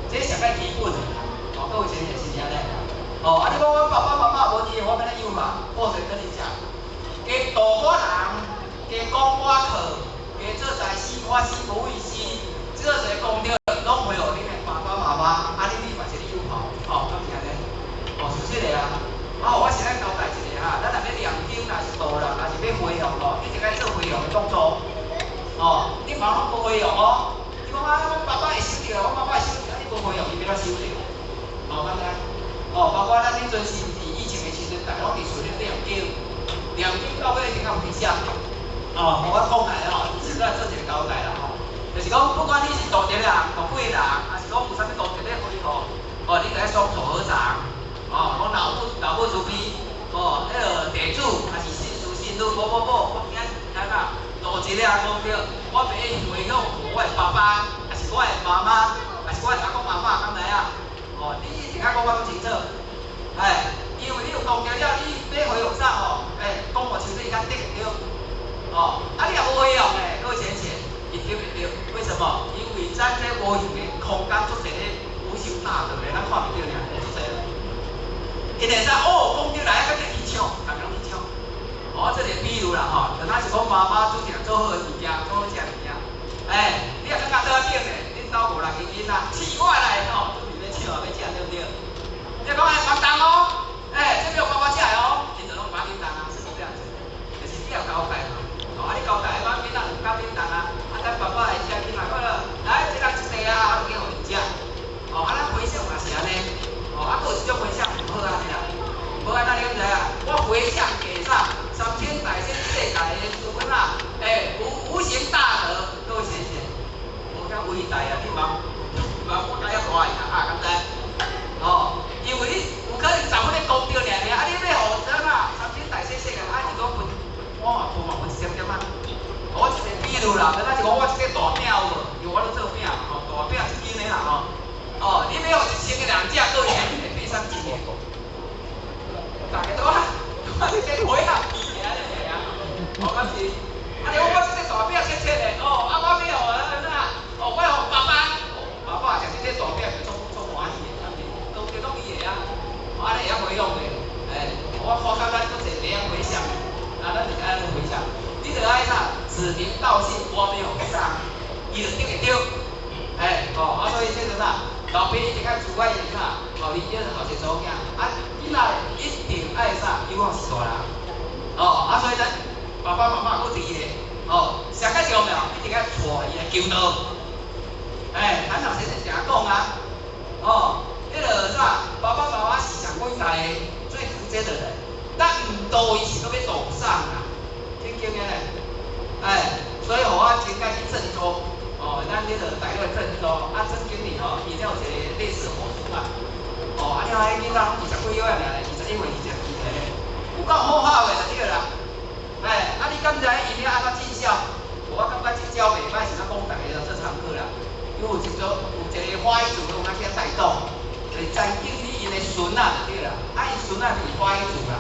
這上較基本的啦。哦，各位先生是毋是按呢？哦，啊你講阮爸爸媽媽無佇，我欲按怎友好？我先跟你講，加度我人，加講我課，加做財師，我死無畏施，這個功德攏會予恁的爸爸媽媽，啊你嘛是咧友好，哦，敢是按呢？哦，是這個啊。啊，我先來交代一下哈，咱若欲念經，若是度人，若是欲回向吼，一定愛做回向的動作。哦，你毋通攏無回向哦。你講啊，阮爸爸會收著，阮媽媽會收著，啊你無回向，伊欲按怎收著？哦，敢知？哦，包括咱彼陣時佇疫情的時陣，逐家攏佇厝裡念經，念經到尾一定要有回向。哦，我講來吼，是來做一個交代啦吼。就是講，不管你是度一個人、度幾個人，還是講有啥物功德咧回向，哦，你著愛雙手合掌，哦，講老母老母慈悲，哦，彼个地主還是信叔信女，某某某，我今仔日度一個人功德，我欲回向，我我的爸爸，抑是我的媽媽，抑是我的阿公阿嬤，敢知影？哦，你一定愛講我攏清楚，哎，因為你有講著了，你欲回向啥吼，哎，講無清楚伊較得會著。哦，啊你若無回向咧，各位淺顯，伊得袂著。為什麼？因為咱這無形的空間足濟咧無形大道咧，咱看袂著爾，足濟。伊會使哦，講著來啊，閣去搶，逐家攏去搶。哦，這個比如啦吼，就若是講媽媽煮一個做好的物件，做好食的物件，哎，你若感覺桌仔頂咧，恁兜五六個囡仔，起我來吼，準備欲搶啊，欲食對毋對？你講哎，別動哦，哎，這欲予爸爸食的哦，𪜶就攏無緊動啊，是不是這樣子？就是你要交代嘛，哦，啊你交代，我囡仔毋敢緊動啊，啊等爸爸來食，囡仔好了，來一人一塊啊，啊就去予𪜶食。哦，啊咱回向嘛是按呢，哦，啊閣有一種回向毋好按呢啦，無按呢你敢知影？我回向給啥？三千大千世界的諸佛啊，欸，無形大德，各位顯現，無遐偉大啊！你茫茫我甲遐大啊，啊，敢知？哦，因為你有可能十分咧功德爾爾，啊，你欲予啥啊？三千大千世界，啊，伊講分，我嘛分嘛分一點點啊。我一個比如啦，敢若是講我這個大餅有無？因為我咧做餅吼，大餅一斤的啦吼。哦，你欲予1000個人食，各位顯現會變啥物情形？大家都啊，我這個回向起來咧爾，哦，敢是？啊，你講我這個大餅切切的，哦，啊，我欲予啥？哦，我予爸爸，哦，爸爸食這個大餅就足足歡喜的，敢是？都叫攏伊的啊，啊，你會曉回向袂？欸，我看較咱足濟會曉回向，啊，咱就是按呢回向。你著愛啥？指名道姓，我欲予啥，伊就得會著。欸，哦，啊，所以這個啥？老爸一定愛慈愛伊啥？予你叫予一個查某囝，啊，囡仔一定愛啥？友好是大人。哦，啊，所以咱爸爸媽媽閣一個，哦，上較重要，一定愛帶伊來求道。欸，譚老先生定講啊，哦，彼個啥，爸爸媽媽是上偉大的、最直接的人，咱毋導伊是閣欲導啥啊？真經的咧，欸，所以予我真愛去鄭州，哦，咱彼個大陸的鄭州，啊，曾經理吼，伊才有一個類似火書啊，哦，啊，了彼囡仔攏20幾歲爾咧，21歲、22歲咧，有夠好好的就對啦。欸，啊，你敢知𪜶遐按怎盡孝？我感覺這招袂歹，是咱講逐個這堂課啦。因為有一組有一個花藝組攏去遐帶動，就是曾經理𪜶的孫仔就對啦，啊，𪜶孫仔就是花藝組啦。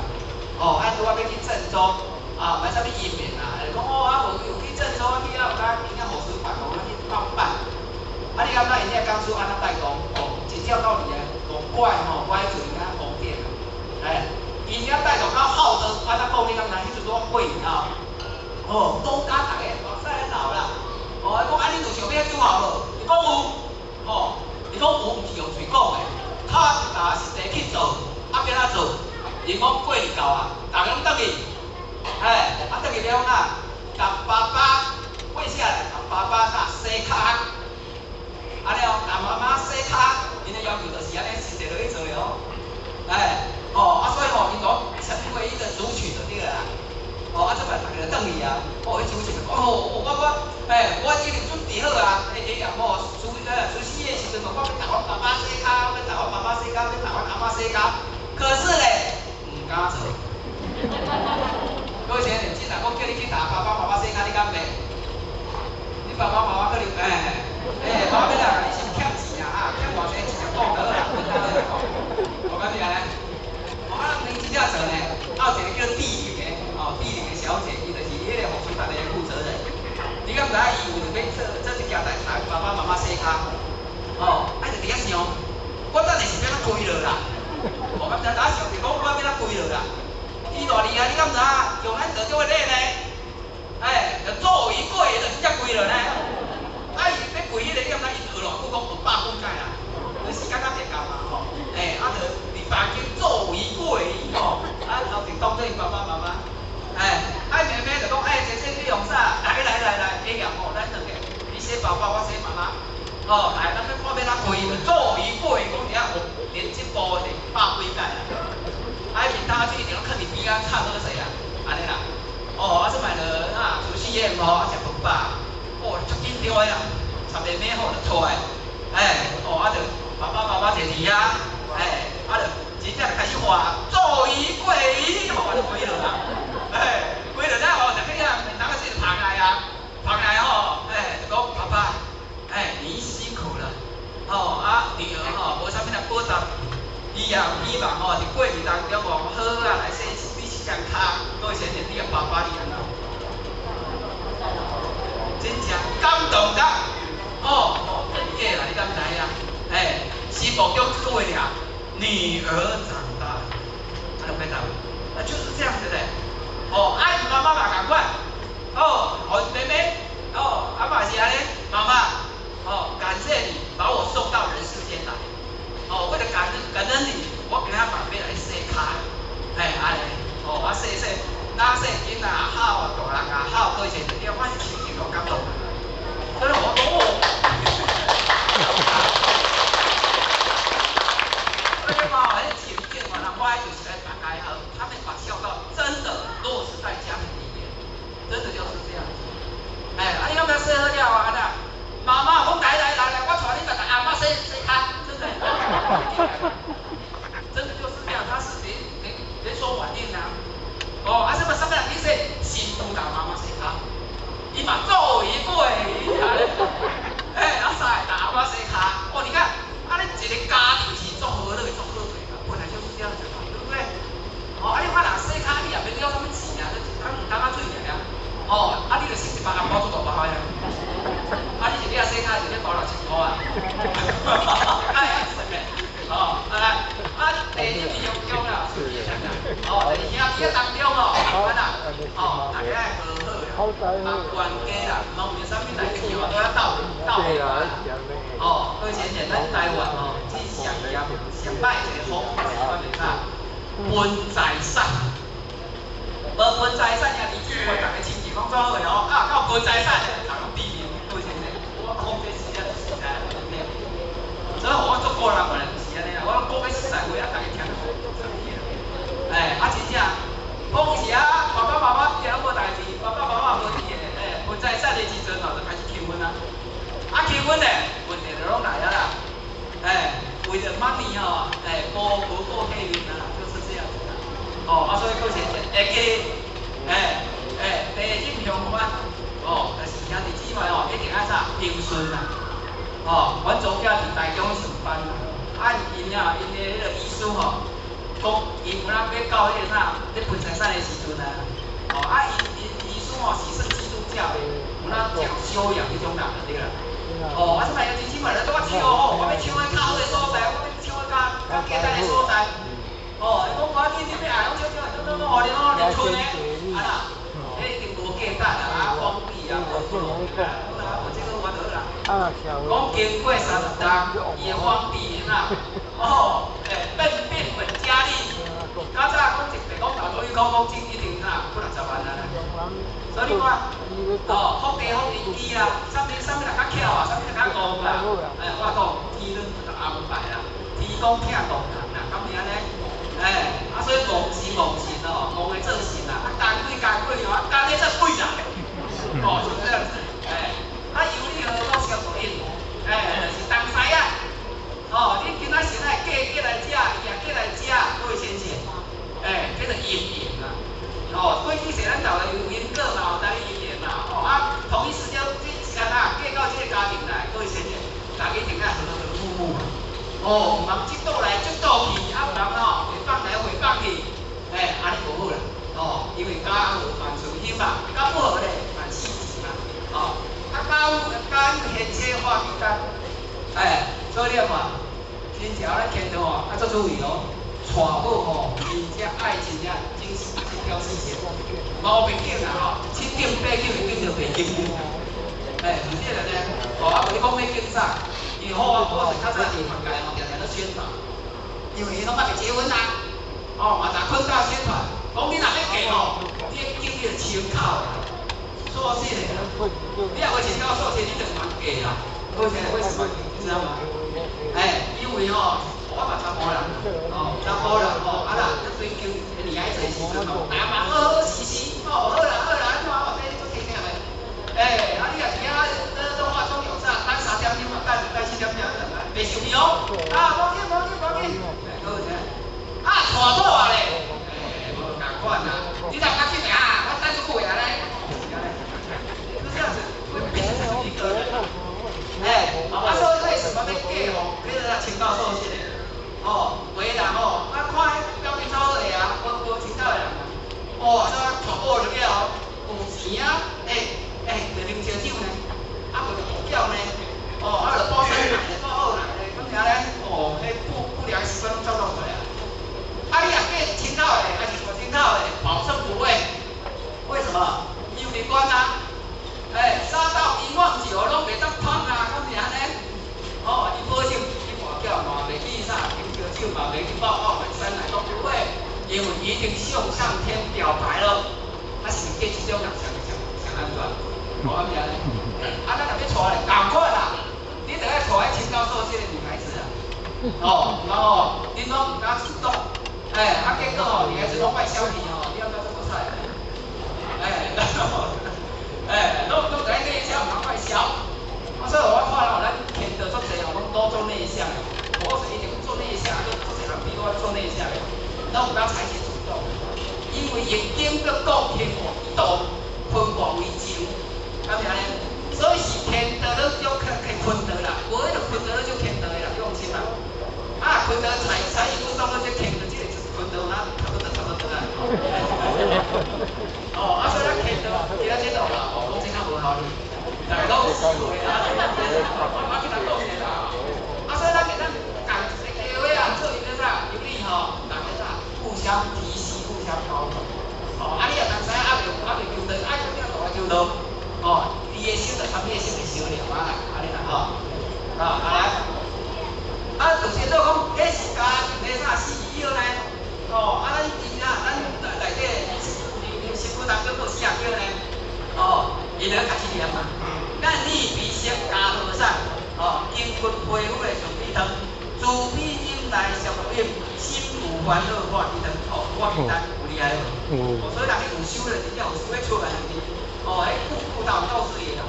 哦，啊，拄仔欲去鄭州，啊，買啥物伊麵啊？就講哦，啊無有去鄭州，啊去遐有甲𪜶遐予水辦，予去放辦。啊，你感覺𪜶遐講師按怎帶動？哦，真正夠厲害，無怪吼，花藝組𪜶遐紅點啊，欸，𪜶遐帶動較好的，按怎講你敢知？彼陣拄過年啊，哦，講甲逐個目屎咧流啦。哦，伊講啊，恁有想欲求孝無？伊講有，哦，伊講有，毋是用喙講的，踏踏實實去做，啊欲按怎做？伊講過年到啊，逐家攏轉去，欸，啊轉去欲按怎？共爸爸跪下來，共爸爸啥洗跤，按呢哦，共媽媽洗跤，𪜶的要求就是按呢，實際落去做的哦。欸，哦，啊所以吼，𪜶講成為一個族群就對啦。哦，啊這擺逐家就轉去啊，哦，彼主席就講哦，我，欸，我已經準備好啊，欸欸哦，除夕夜時陣，我欲共阮爸爸洗跤，欲共阮媽媽洗跤，欲共阮阿嬤洗跤，可是咧，毋敢做。各位先生，真若講叫你去共爸爸媽媽洗跤，你敢袂？你爸爸媽媽可能，欸，欸，媽媽啦，你是欠錢啊，啊，欠偌濟一條講就好啦，簡單來講，我感覺按呢。哦，啊，人真正做呢，啊有一個叫地靈的，哦，地靈的小姐，伊就是彼個予水辦的負責人。你敢知影伊為著欲做做這件代誌，共爸爸媽媽洗跤，哦，啊就佇遐想，我等下是欲按怎跪落啦？我敢知影，想著講我欲按怎跪落啦？伊偌厲害，你敢知影？用咱道長的禮呢？欸，就做伊過就真正跪落呢。啊，伊欲跪彼個，你敢知伊學偌久？講學百幾擺啦，時間較袂夠嘛吼。欸，啊，就佇房間做為過吼，啊，後就當做𪜶爸爸媽媽。欸，啊妹妹就講，欸，姐姐你用啥？來來來來，哎呀吼，咱兩個，你洗爸爸，我洗媽媽。哦，來，咱欲看欲按怎跪，做為過，講佇遐學練這步練百幾擺啦。啊，面頭去一定攏囥佇邊仔唱好勢啦，按呢啦。哦，啊，這擺就啊，除夕夜吼，啊，食飯飽，哦，足緊張的啦，參妹妹吼就出來，欸，哦，啊就爸爸媽媽坐佇遐，欸，啊就真正就開始喊，做伊過伊，吼，就跪落啦，欸，跪落了後就去遐面頭仔先捧來啊，捧來吼，欸，就講爸爸，各位先生，你的爸爸你按怎？真正感動甲，哦，真假啦，你敢知影？哎，心目中這句話爾，女兒長大了，按呢回答，啊，就是這樣子的。哦，啊，媽媽嘛仝款，哦，哦，妹妹，哦，啊嘛是按呢，媽媽，哦，感謝你把我送到人世間來，哦，為了感恩感恩你，我今仔嘛欲來洗跤，嘿，按呢，哦，我洗洗，那洗囡仔也好，大人也好，各位先生，你看這情景都感動。所以我講哦，所以嘛，彼情景嘛，人我就是來大家好，他們把孝道真的落實在家庭裡面，真的就是這樣子。哎，啊，你感覺洗好了啊？按怎？媽媽講來來來來，我帶你逐逐阿媽洗洗跤，真的，真的就是這樣，他是連鎖反應啊。哦，啊，什麼什麼人去洗？新婦共媽媽洗跤，伊嘛做伊過去，哎，啊，三个共阿媽洗跤。哦，你看，啊，你一個家庭是做和樂做和諧的，本來就是這樣子嘛，對不對？哦，啊，你看人洗跤，你也免了啥物錢啊，你一桶兩桶仔水爾爾。哦，啊，你就省一百紅包做大包呀。啊，你一日洗跤就咧包6000箍啊。哎，是的。哦，啊來，啊，第二弟兄中啦，哦，第二兄弟當中哦，安怎？哦，大家愛和好啦，啊，冤家啦，毋通為啥物代誌哦，都要鬥鬥啦。哦，各位淺淺，咱台灣哦，這上嚴上歹一個風是啥物啥？分財產，無分財產兄弟姊妹，逐个親情攏做好的哦，啊，到分財產的，人攏變面，各位淺淺，我講這實在實在對。所以我做個人本來就是按呢啦，我攏講個實在話啊，逐家聽就哎，啊真正，講是啊，爸爸媽媽佇遐無代誌，爸爸媽媽無佇的，哎，分財產的時陣哦，就開始求婚啊，啊求婚咧，問題就攏來啊啦，哎，為著 money 吼，哎，無顧體面啊，就是這樣子啦。哦，啊所以各位先生會記得，哎哎，第一種向啊，哦，就是兄弟姊妹哦，一定愛啥平順啊。哦，阮祖囝佇台中上班啦，啊𪜶啊，𪜶的彼个醫師吼，講𪜶有哪欲到彼个啥，咧分財產的時陣啊，哦啊𪜶醫師吼是信基督教的，有哪講修養彼種人就對啦。哦，啊這擺兄弟姊妹來對我搶吼，我欲搶彼較好的所在，我欲搶彼較較簡單的所在。哦，伊講無要緊，你欲愛攏搶搶，攏攏攏，予你攏連村的，啊啦，彼一定無價值啦，啊封閉啊，無好啦，無這個我就好啦。講經過30冬，伊的封地啦，哦，欸，變變本加厲。較早講一百講大多，伊講講這一定哪幾六十萬啊啦。所以你看，哦，福地福地基啦，啥物啥物人較巧啊，啥物人較戇啦，哎，我講天攏就安排啦，天公疼戇人啦，敢是按呢？哎，啊所以戇是戇神哦，戇的做神啦，啊奸鬼奸鬼哦，啊奸的做鬼啦，哦，就這樣子，哎。啊，有理何講相對應，哎，就是東西啊。哦，你今仔先來嫁過來遮，伊也過來遮，各位先生，哎，叫做姻緣啊。哦，過去說咱台灣有因果嘛，有台姻緣嘛。哦，啊，同一時間這時間啊，嫁到這個家庭來，各位先生，大家一定愛和和睦睦嘛。哦，毋通這倒來這倒去，啊，毋通吼會放來會放去，哎，按呢無好啦。哦，因為家和萬事興嘛，家不和咧，萬事齊嘛。哦。啊，家有家有賢妻化比單，哎，所以你看，真正咱見到吼，啊，足注意哦，娶某吼，真正愛真正精精挑細選，無別景啦吼，七點八九會揀著白金。哎，是這個呢，哦，啊，無你講欲揀啥？因為好啊，我是較早佇學界吼，定定咧宣導，因為𪜶攏猶未結婚啊，哦，嘛若困到宣傳，講你若欲嫁吼，你愛揀你的穿口的。做事的，你若無穿到素質，你就毋通嫁啦。為什麼？為什麼？你知道嗎？哎，因為吼，我嘛查埔人，哦，查埔人吼，啊啦，你追求戀愛濟時陣吼，大嘛好好時時，哦，好啦好啦，按怎我這足聽聽的。哎，啊你若是遐咧咧化妝有啥，等3點鐘嘛，等等4點鐘，袂生氣哦。啊，無緊無緊無緊，哎，好聽。啊，娶某啊咧，哎，無仝款啦，你若較緊的啊，我等足久的啊咧。就這樣子會變成一個人。哎，啊，所以為什麼欲嫁吼？叫做穿到素質的，哦，有的人吼，啊看彼表面超好的啊，無無穿到的人，哦，這钱啊，就啉燒酒呢，啊無就胡攪呢，哦，啊就補酸奶咧，補好奶咧，咁爾咧，哦，彼不良習慣攏走落來啊。啊，你若過清口的，還是大清口的，保證不會。為什麼？因為關啊，三道一望酒攏袂當通啊，敢是按呢？哦，伊保證伊跋筊嘛袂去啥，啉燒酒嘛袂去爆奧酸奶都不會，因為已經向上天表白了。啊，是毋是這種人上上上安怎？無按呢？啊，咱若欲娶咧，仝款啦，你著愛娶彼青高素這個女孩子啊。哦，然後恁攏毋敢主動，啊，結果吼，女孩子攏外銷去吼，你感覺做無彩？攏在內向，毋通外銷。啊，所以我看吼，咱天道足濟吼，攏都做內向的。我是一定做內向，足濟人比我做內向的，攏毋敢採取主動。因為易經閣講天外之道，坤卦為靜，敢是按呢？所以是天道咧就較坤道啦，無彼個坤道咧就天道的啦，你放心啦。啊，坤道採取主動咧，這天道這個坤道哪差不多啊。哦，啊，所以咱天道今仔這度啦，哦，講真較無效率，逐个攏死話啊，我去甲講者啦。啊，所以咱會當共一個機會啊，做伊個啥，有理吼，大家啥，互相提攜，互相溝通。哦，啊，你若當知影猶未求道，愛較大求道。哦，伊的心就參你的心會相連啊，按呢啦吼。啊，啊來，啊，就是做講，彼是家庭的啥四字呢？哦，啊，咱伊啊，咱內底身軀當中閣有四項叫呢？哦，伊就開始念嘛。眼耳鼻舌家和善，哦，筋骨皮膚的上氣湯，慈悲忍耐消毒飲，心無煩惱化氣湯。哦，化氣湯有厲害無？哦，所以人有修了，真正有修得出來。哦，彼顧顧道道士的啦。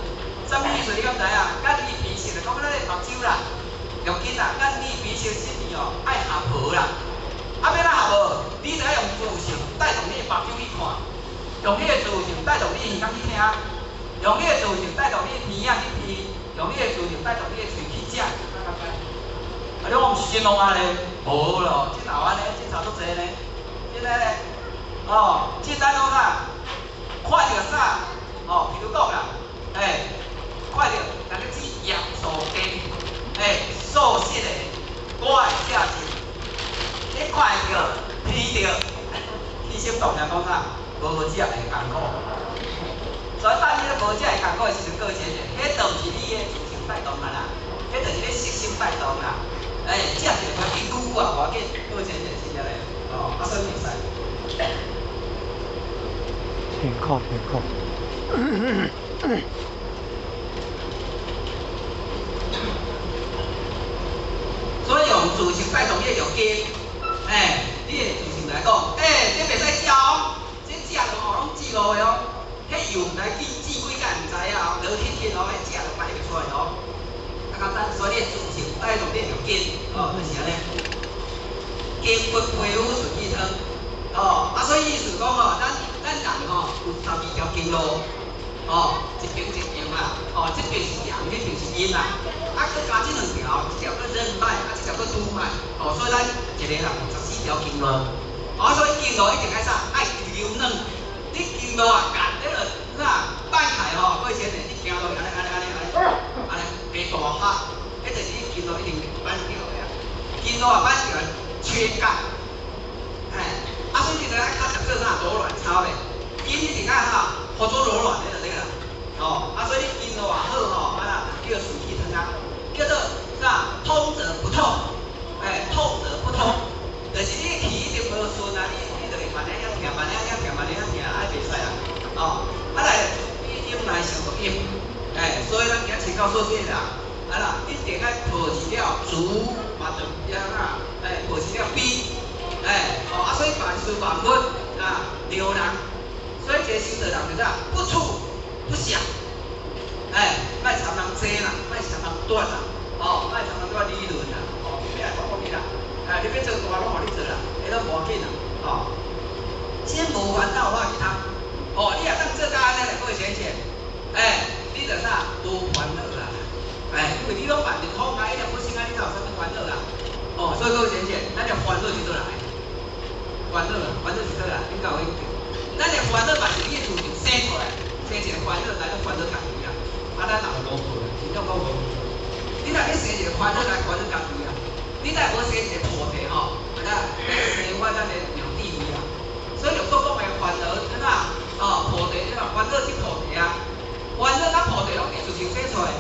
啥物意思你敢知影？眼耳鼻舌就講咱的目睭啦，要緊啦，眼耳鼻舌身意哦，愛合和啦。啊，欲按怎合和？你著愛用自性帶動你的目睭去看，用你的自性帶動你的耳去聽，用你的自性帶動你的鼻仔去聞，用你的自性帶動你的喙去食。啊，你講毋是真攏按呢？無咯，這哪有按呢？這差足濟呢。這個咧，哦，這咱攏啥？看著啥？哦，比如講啦，看著人咧煮鹽酥雞，素食的，我會食是，你看著、聞著，起心動念講啥？無食會艱苦。所以當你咧無食會艱苦的時陣，閣一個，彼就毋是你的自性帶動啊啦，彼就是你色心帶動啦。食一個無要緊，愈啊無要緊，閣一個是安呢，哦，啊所以袂使。挺靠，挺靠。所以用自性帶動你的六根，你的自性來講，這袂使食哦，這食就吼攏脂糊的哦，彼油毋知煮煮幾工毋知影哦，落去去哦，彼食就排袂出來哦。啊簡單，所以你的自性帶動你的六根，哦，就是按呢。筋骨皮膚順氣湯，哦，啊，所以意思講吼，咱人吼有12條經路，哦，一邊一陽啦，哦，這邊是陽，彼邊是陰啦，啊，閣加這兩條，一條叫任脈，啊，這條叫督脈，哦，所以咱一個人有14條經路，哦，所以經路一定愛啥？愛柔軟，你經路啊，夾咧就啥擺開吼，過先的，你行路按呢按呢按呢按呢，按呢袂大下，彼就是你經路一定挽掉的啊，經路啊挽掉，缺鈣，啊，所以你就愛較習做啥柔軟操咧，筋一定愛哈，予做柔軟的就對啦，哦，啊，所以你經路也好吼，啊啦，叫順氣湯啊，叫做啥？通則不痛，痛則不通，就是你氣一定無順啊，你就會慢仔遐疼，慢仔遐疼，慢仔遐疼，啊，袂使啊，哦，啊來，你忍耐上毒飲，所以咱今請教說這個啦，啊啦，一定愛抱持了慈嘛，就啊，抱持了悲，哦，啊，所以萬事萬物啊，饒人，所以一個修道人就啥，不處不想，莫參人爭啦，莫參人短啦，哦，莫參人這理論啦，哦，你欲來我講你啦，你欲做大攏予你做啦，彼攏無要緊啦，哦，心無煩惱化氣湯，哦，你若當做到按呢來過淺淺，你就啥無煩惱啦，因為你攏辦得通啊，一念不生啊，你哪有啥物煩惱啦？哦，所以各位淺淺，咱的煩惱是佗來？煩惱，煩惱是佗來？恁敢有研究？咱的煩惱嘛是你的自性生出來，生惱家己啦，啊，咱也有五無啦，真正講無。你若欲生一个煩惱來煩惱家己啊，你若無生一个菩提吼，啊，來生活咱的妙智慧啊。所以六祖講的煩惱，按怎哦，菩提，按怎煩惱即菩提啊，煩惱佮菩提攏佇自性生出來。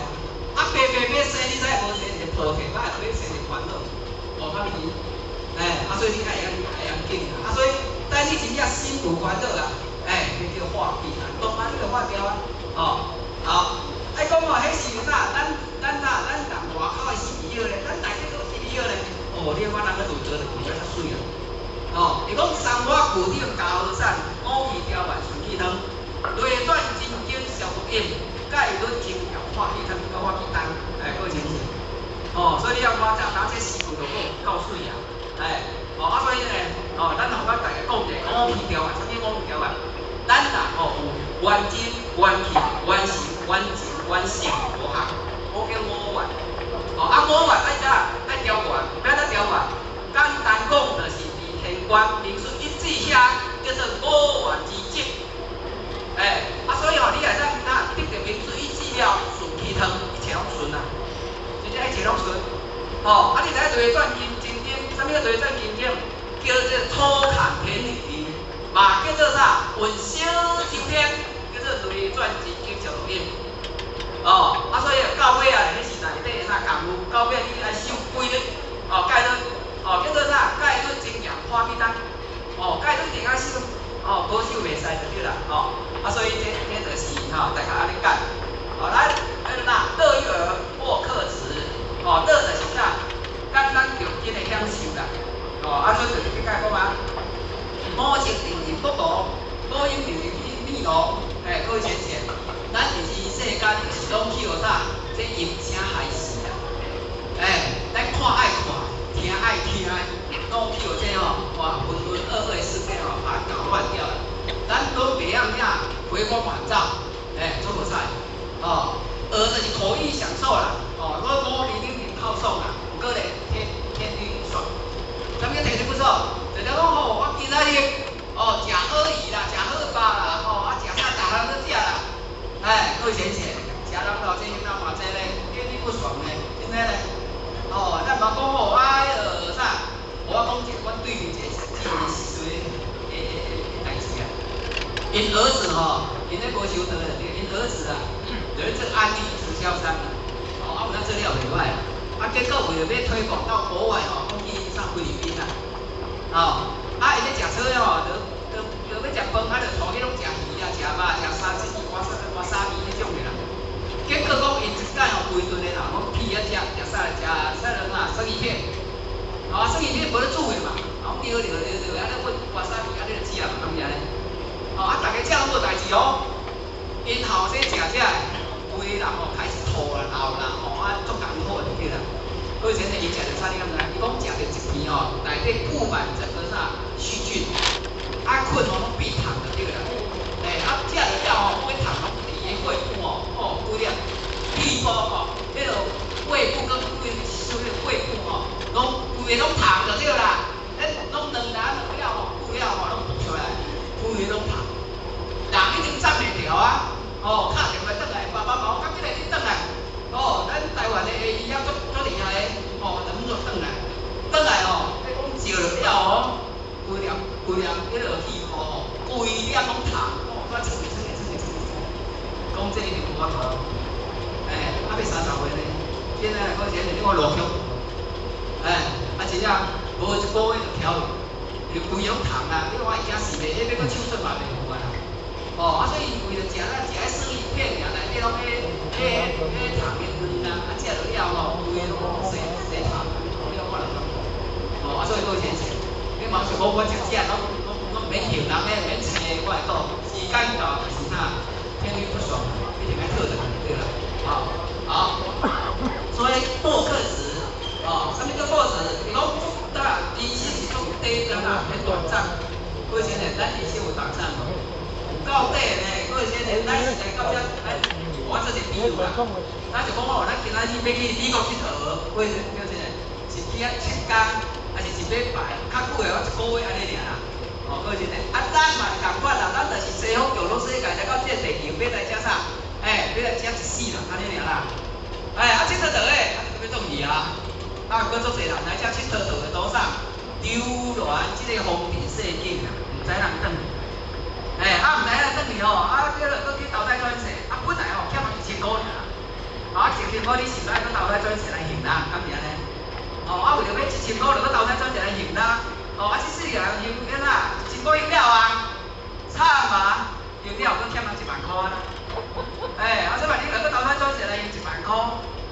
啊，白白欲生，你知無生一个菩提，哪會欲生一個煩惱？無法度。哎，啊，所以你愛會會曉緊啊，所以等你真正心無煩惱啊，哎，這叫化境啊，當然你就化掉啊，哦，好，愛講哦，彼是啥？咱咱啥？咱人外口的四字咧，咱內底閣四字咧。哦，你看人咧論道就講得較媠啦。哦，伊講三我舊頂高山，五氣調萬順氣湯，內轉真經消毒飲，解律精調化氣湯，佮化氣湯，哎，各位先生。哦，所以你要看這當這四句就夠夠媠啊。哎，哦啊，所以呢，哦，咱後擺大家講者五氣調啊，啥物五氣調啊？咱人吼有願真、願氣、願神、願情、願性五項，我叫五願。哦，啊五願愛啥？愛調願，欲按怎調願？簡單講，就是佇天觀靈術一致遐，叫做五願之則。哎，啊所以吼，你會當哪得著靈術一致了，順氣通，一切攏順啊，真正一切攏順。哦，啊你知影內轉金真經，啥物叫內轉金經？叫做初看天地，嘛叫做啥？運小秋天，叫做內轉真經小錄音。哦，啊所以到尾啊，彼是內底啥功夫？到尾你愛守規律，哦，戒律，哦，叫做啥？戒律精嚴化氣丹，哦，戒律一定愛守，哦，無守袂使就對啦，哦，啊所以這這就是吼，大家按呢講。哦，來，來哪？樂於耳，莫克齒。哦，樂就是啥？簡單著緊的享受啦。哦，啊所以就是去解講啊，五色定入不無，五音定入去耳聾，哎，各位淺顯，咱就是世間就是攏去予啥？這音聲害死啦。哎，咱看愛看，聽愛聽，攏去予這吼，哇，渾渾噩噩的世界吼，把它搞亂掉了。咱攏袂曉啥回光返照，哎，做無菜。哦，學就是口欲享受啦，哦，我五味頂面透爽啦，毋過咧天天天不爽。啥物叫天天不爽？就講吼，我今仔日哦，食好魚啦，食好肉啦，吼啊，食啥逐項都食啦。哎，各位淺顯，食人老這囡仔嘛這咧，天天不爽咧，點解咧？哦，咱嘛講吼，啊，彼个啥？我講一個，阮對面一個志明歲的的的代誌啊。𪜶兒子吼，𪜶咧無收到的，𪜶兒子啊，就咧做安利直銷商啊。哦，啊有當做了袂歹啊。啊，結果為著欲推廣到國外吼，講去啥菲律賓啊。哦，啊，𪜶咧食草吼，就就就欲食飯，啊，就帶去攏食魚啊、食肉、食沙子、活活鯊魚彼種的啦。結果講𪜶一擺吼，規頓的人攏去遐食食啥？食啥人啊？生魚片。哦，生魚片無咧煮的嘛，啊，釣釣釣釣，按呢揾活鯊魚，按呢就食嘛，咁樣咧。哦，啊，逐家食攏無代誌哦。𪜶後生食食，有的人吼開始吐啦、嘔啦，吼啊，足艱苦就對啦。以前伊食著啥你敢知？伊講食著一片吼，內底布滿整個啥細菌，啊睏吼攏變蟲就對啦。欸，啊食著了吼，每蟲攏佇伊的肺部吼，吼規粒肺部吼，彼个胃部佮胃迄个胃部吼，攏規个攏蟲就對啦。彼攏兩粒兩了吼，久了吼攏吐出來，規个攏蟲。人一定站袂牢啊！哦，敲電話轉來，爸爸媽媽，趕緊來，你轉來。哦，咱台灣的醫生足足厲害的，哦，就轉轉來，轉來哦，彼講照落了哦，規粒規粒彼个肺部吼，規粒攏蟲，哦，煞穿穿的穿的穿的，講這一定無法度。欸，啊欲30歲呢，現在來講是你看路橋，欸，啊真正無一個月就翘去，就規攏蟲啊！你看伊驚死袂？彼欲閣手術嘛袂有啊啦。哦，啊所以為著食咱食彼生魚片爾，內底攏彼彼彼蟲的卵啊，啊食落了吼，規个攏生生蟲，你看人哦，啊所以各位先生，你嘛是講我食食攏攏攏免還人的，免揣我會講，時間到就是啥，天理不爽，一定愛討轉來對啦。好，好，所以莫克齒，哦，啥物叫莫齒？伊講大人生是足短暫啊，很短暫。各位先生，咱人生有短暫無？夠短呢，各位先生，咱是來到遮，咱我做一個比喻啦。咱就講哦，咱今仔日欲去美國𨑨迌，各位先生，是去遐7工，還是一禮拜？較久的話一個月按呢爾啦。哦，各位先生，啊，咱嘛是仝款啦，咱就是西方極樂世界來到這個地球，欲來遮啥？欸，啊，閣足濟人來遮𨑨迌迌的多少？流連這个風塵世境啊，毋知人轉去。欸，啊，毋知影轉去吼，啊，叫做閣去投胎轉世，啊，本來吼欠人1000箍爾，啊，1000箍你是毋愛閣投胎轉世來還啦，敢是按呢？哦，啊，為著欲1000箍，就閣投胎轉世來還啦。哦，啊，這世人還欲啦，1000箍還了啊，慘啊，還了閣欠人1萬箍啊。欸，啊，所以你若閣投胎轉世來還1萬箍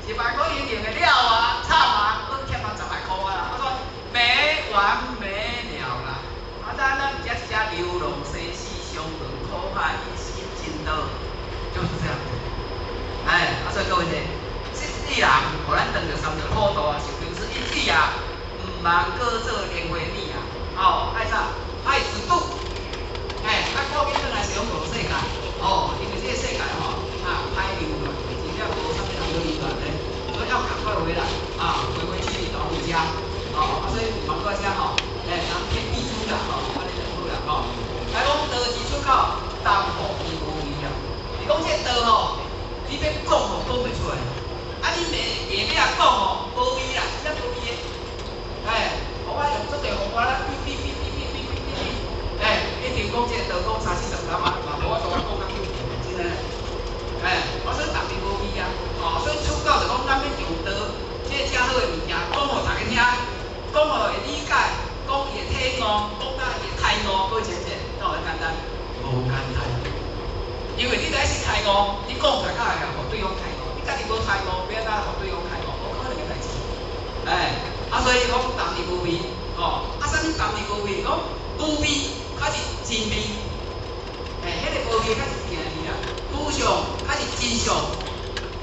，1萬箍已經還會了啊，慘啊，閣欠人10萬箍啊。啊，說沒完沒了啦。啊，咱毋才一隻流浪生死相逢苦海一心真道，就是這樣子。哎，啊，所以各位者，這世人予咱當著三途苦道啊，受生死一起啊，毋通閣做輪迴女啊，哦，愛啥？愛自度。欸，啊，趕緊轉來西方極樂世界，哦，因為這個世界吼，啊，歹流亂，真正無啥物人好流連咧，所以要趕快回來，啊，回回去老虎家，哦，啊，所以毋通閣遮吼，欸，人天必出啦，吼，按呢就好啦，吼。來講道之出口，淡薄無味啊。伊講這個道吼，你欲講吼講袂出來，啊，你袂硬欲講吼，無味啦，真正無味的。欸，我用足濟方法啦，比比比比比比比比，欸，一定講這個道講三四十工嘛，嘛無法度講較久，真的。欸，我說特別無味啊，哦，所以出口就講咱欲用道，這個正好的物件，講予大家聽，講予會理解，講伊會體悟，講甲伊會開悟，閣真濟，哪有遐簡單？無簡單。因為你若是開悟，你講出來較會予對方開悟，你家己無開悟，欲按怎予對方開悟？無可能的代誌。欸，啊，所以講淡而無味，哦，啊，啥物淡而無味？講無味較是真味，欸，彼个無味較是正味啦，無相較是真相，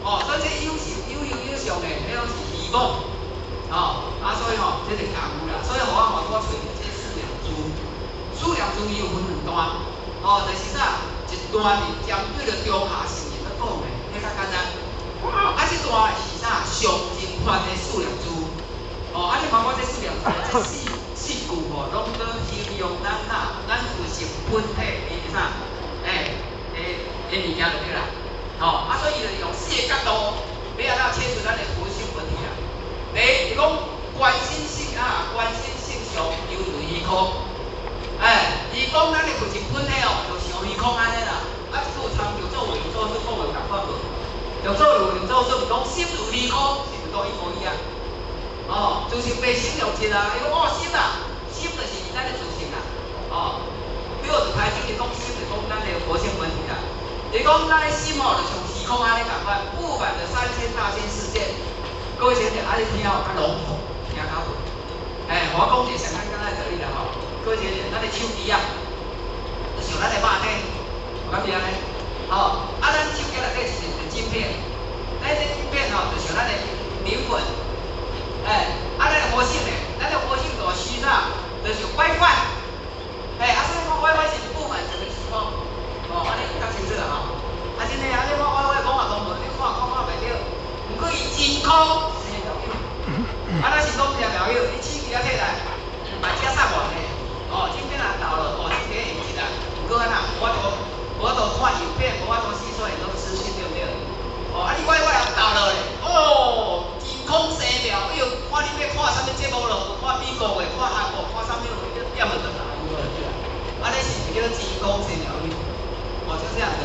哦，所以這有形有形有相的，彼攏是虛妄，哦，啊，所以吼，這就共有啦，所以予我嘛拄仔揣著這四兩珠，四兩珠伊有分兩段，哦，就是啥？一段是針對著中下乘人咧講的，彼較簡單。啊，這段是啥？上正法的四念住。哦，啊，你看我這四念住，這四四句吼，攏閣形容咱啥？咱佛性本體的啥？欸，的物件就對啦。吼，啊，所以伊就用四個角度，欲按怎切出咱的佛性本體啊？第一，伊講觀心性啊，觀心性相猶如虛空。欸，伊講咱的佛性本體哦，就像虛空按呢啦。啊，這句參叫做如祖師講的仝款無？叫做如祖師講心如虛空，是毋是都一模一樣？哦，就是白心用一啊，伊講哦心啊，心就是咱的自性啊。哦，比如就開始伊講心，就講咱的佛性本體啦。伊講咱的心哦，就像虛空按呢仝款，布滿了三千大千世界。各位先生，啊你聽有較籠統，聽較有。欸，我講一個上簡單的道理啦吼。各位先生，咱的手機啊，就像咱的肉體，有敢是按呢？吼，啊，咱手機內底是一個晶片，咱這晶片吼，就像咱的靈魂。欸，啊，咱的佛性呢？咱的佛性就是啥？就是 WiFi。欸，啊，所以講 WiFi 是布滿整個時空。哦，按呢有較清楚啦吼。啊，真的啊，你看 WiFi 講也講無，你看看看袂著。毋過伊真空是了有。啊，咱是講聽了有，你手機仔摕來，嘛只送偌濟。哦，晶片也投了，哦，晶片用一啦。毋過按怎，無法度看影片，無法度吸收很多資訊，對毋對？哦，啊，你 WiFi 也投落咧，哦，真空生妙有，看你欲看啥物節目咯，看美國的，看韓國，看啥物，你點就來有了對啦。按呢是毋是叫做真空生妙有？哦，就這樣子。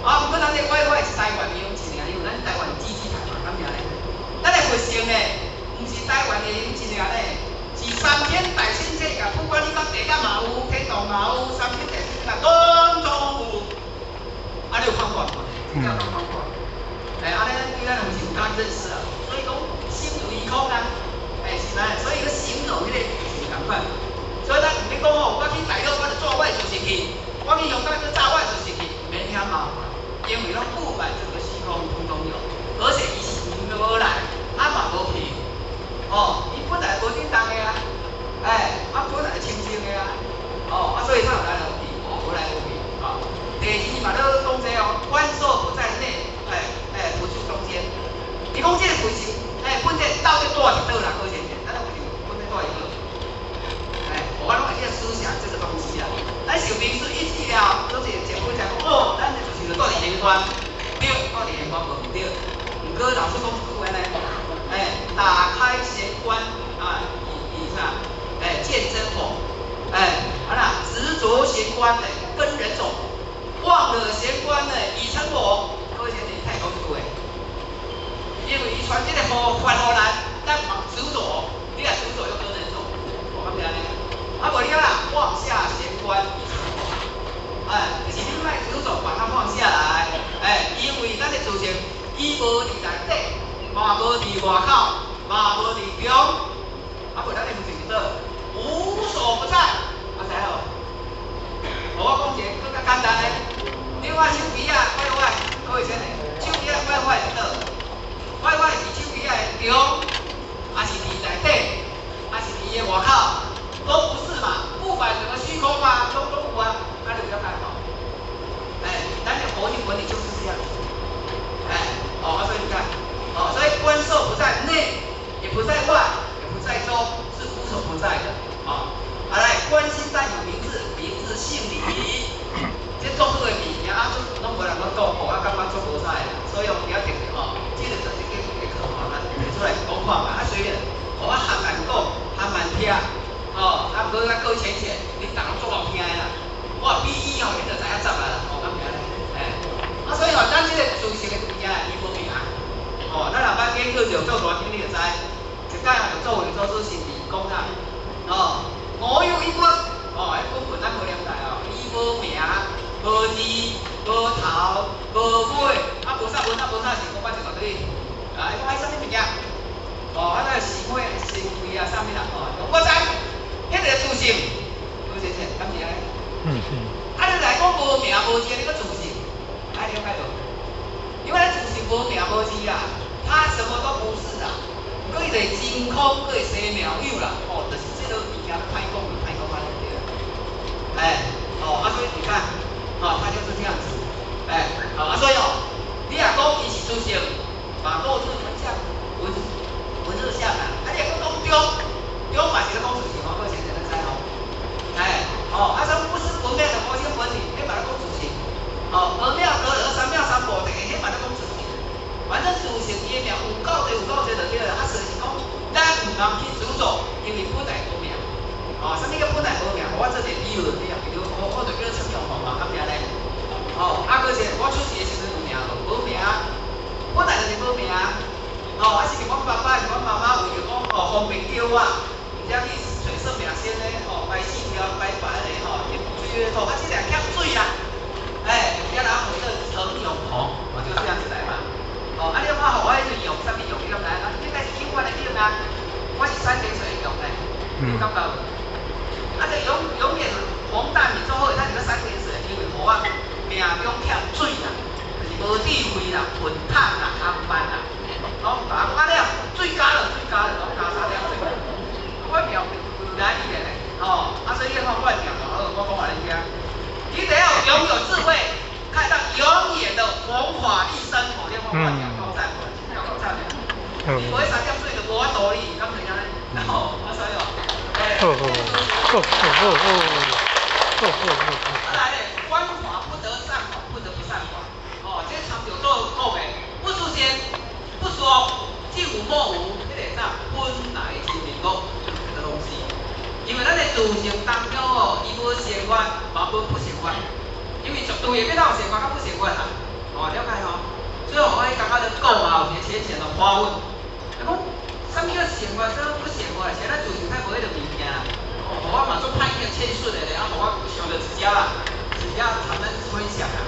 啊，毋過咱這 WiFi 是台灣的用一爾，因為咱台灣基地台嘛，敢是按呢？咱的佛性呢，毋是台灣的用一爾咧，是三千大千世界，不管你到地獄嘛有，天堂嘛有，三千大千世界攏總有。啊，你有看過無？這叫攏看過。欸，按呢對咱佛性有較認識啊，所以講心如虛空啊，欸，是安呢，所以去形容彼個是仝款。所以咱毋免講吼，我去大陸我就做我的自性去，我去香港就炸我的自性去，毋免遐麻煩，因為攏布滿整個虛空通通有，而且伊是無來，啊嘛無去，哦，伊本來無振動的啊，欸，啊本來清淨的啊，哦，啊所以才有來無去，哦，無來無去，哦。第二嘛咧講這哦，觀所不在內，欸欸，不住中間。伊講這個佛性，欸，本體到底住佇佗啦？各位先生，咱佛性本體住佇佗？欸，我攏會去思想這個東西啊。咱受明師一記了，攏是前輩講哦，咱的就是住佇玄關，對，住佇玄關無毋對。毋過老師講一句話呢，欸，打開玄關。着玄關呢，跟人走，忘了玄關呢，已成佛。各位先生，太講這句話，因為伊傳這個佛法予咱，咱嘛執著，你若執著又跟人走，我感覺呢，啊無你啊，放下玄關已成佛。哎，就是你莫執著把它放下來，哎，因為咱的自性，伊無佇內底，嘛無佇外口，嘛無佇中，啊無咱的佛性是倒，無所不在，啊知無？我講一個閣較簡單的，你看手機仔，WiFi，各位先生，手機仔 WiFi 佇佗？WiFi 是手機仔的中，還是佇內底，還是佇伊的外口？都不是嘛，布滿整個虛空嘛，攏有啊，啊你有了解無？哎，咱的佛性本體就是這樣子，哎，哦，啊所以你看，哦，所以觀受不在內，也不在外，也不在中，是無所不在的，哦，啊來，觀心但有名字，名字姓李，這足好的物件啊，攏無人咧講，我感覺足無彩的，所以我今仔特別吼，這個就是叫一個課吼，咱提出來講看覓，啊雖然，我含慢講，含慢聽，哦，啊毋過較閣淺淺，恁逐攏足夠聽的啦。我比伊吼，恁就知影怎啊啦，哦，咁樣咧，哎，啊所以吼，咱這個自性的物件，伊無名，哦，咱若捌研究著做大經，你就知，一擺吼就做為做出心理講啥，哦，我有一本，哦，彼本本咱無念來哦，伊無名，無字，無頭，無尾，啊無啥無啥無啥是講擺一大堆，啊，伊講彼啥物物件？哦，啊那是非是非啊，啥物啦？哦，我知，彼個自性，有先生，敢是按呢？嗯嗯。啊，你來講無名無字，你閣自性，愛了解無？因為咱自性無名無字啦，它什麼都不是啦，閣伊就是真空，閣會生妙有啦，哦，就是這個物件歹講就歹講按呢對啦。哎，哦，啊所以你看，哦，它就是這樣子，哎，好啊，所以哦，你若講伊是自性，嘛落日文相，文文日相啦，啊你若閣講中，中嘛是咧講自性哦，各位先生咱知吼。哎，哦，啊，啥不是不滅的佛性本體，彼嘛咧講自性。哦，二妙得二，三妙三無的，彼嘛咧講自性。反正自性伊的名有夠濟有夠濟就對了，啊，所以是講，咱毋通去執著，因為本來無名。哦，啥物叫本來無名？我做一個比喻就對啊，比如我就叫陳永紅嘛，敢毋是按呢？哦，啊，閣是我出世的時陣有名無？無名，本來就是無名。哦，啊是阮爸爸，是阮媽媽為著講哦方便叫我，毋才去揣算命先咧，哦排四條排排咧吼，去追月兔，啊這個欠水啦，哎，才人回做陳永紅，哦就是這樣子來嘛。哦，啊你看吼，我彼陣用啥物用？你敢知？啊，應該是永遠的永啊，我是三點水的永咧，你有感覺無？啊，這永永遠洪大米做好，咱是個三點水，因為予我命中欠水啦，就是無智慧啦、笨笨啦、含慢啦，攏講啊了，水加了，水加了，攏加三點水。我命來伊的咧，吼，啊所以你看我的命就好，我講予恁聽。你得要擁有智慧，看到永遠的弘法利生，哦，你看我命夠讚無？夠讚的。你無彼三點水就無法度哩，敢是按呢？吼，啊所以哦，哎。哦哦哦哦哦哦哦哦。啊來咧，觀法不得善法，不得不善法。哦，這參照做講的，不出現，不說，即有莫無，彼個啥本來真面目，就是這個東西。因為咱的自性當中哦，伊無善法，嘛無不善法。因為絕對會變到有善法佮不善法啦。哦，了解吼。所以我彼剛剛咧講啊，有一個淺淺的發問，伊講，啥物叫善法，啥物不善法？是咱自性太無彼個物件啦。哦，我嘛做歹個謙遜的咧，啊，予我想著一隻啦，一隻談咱分享啦。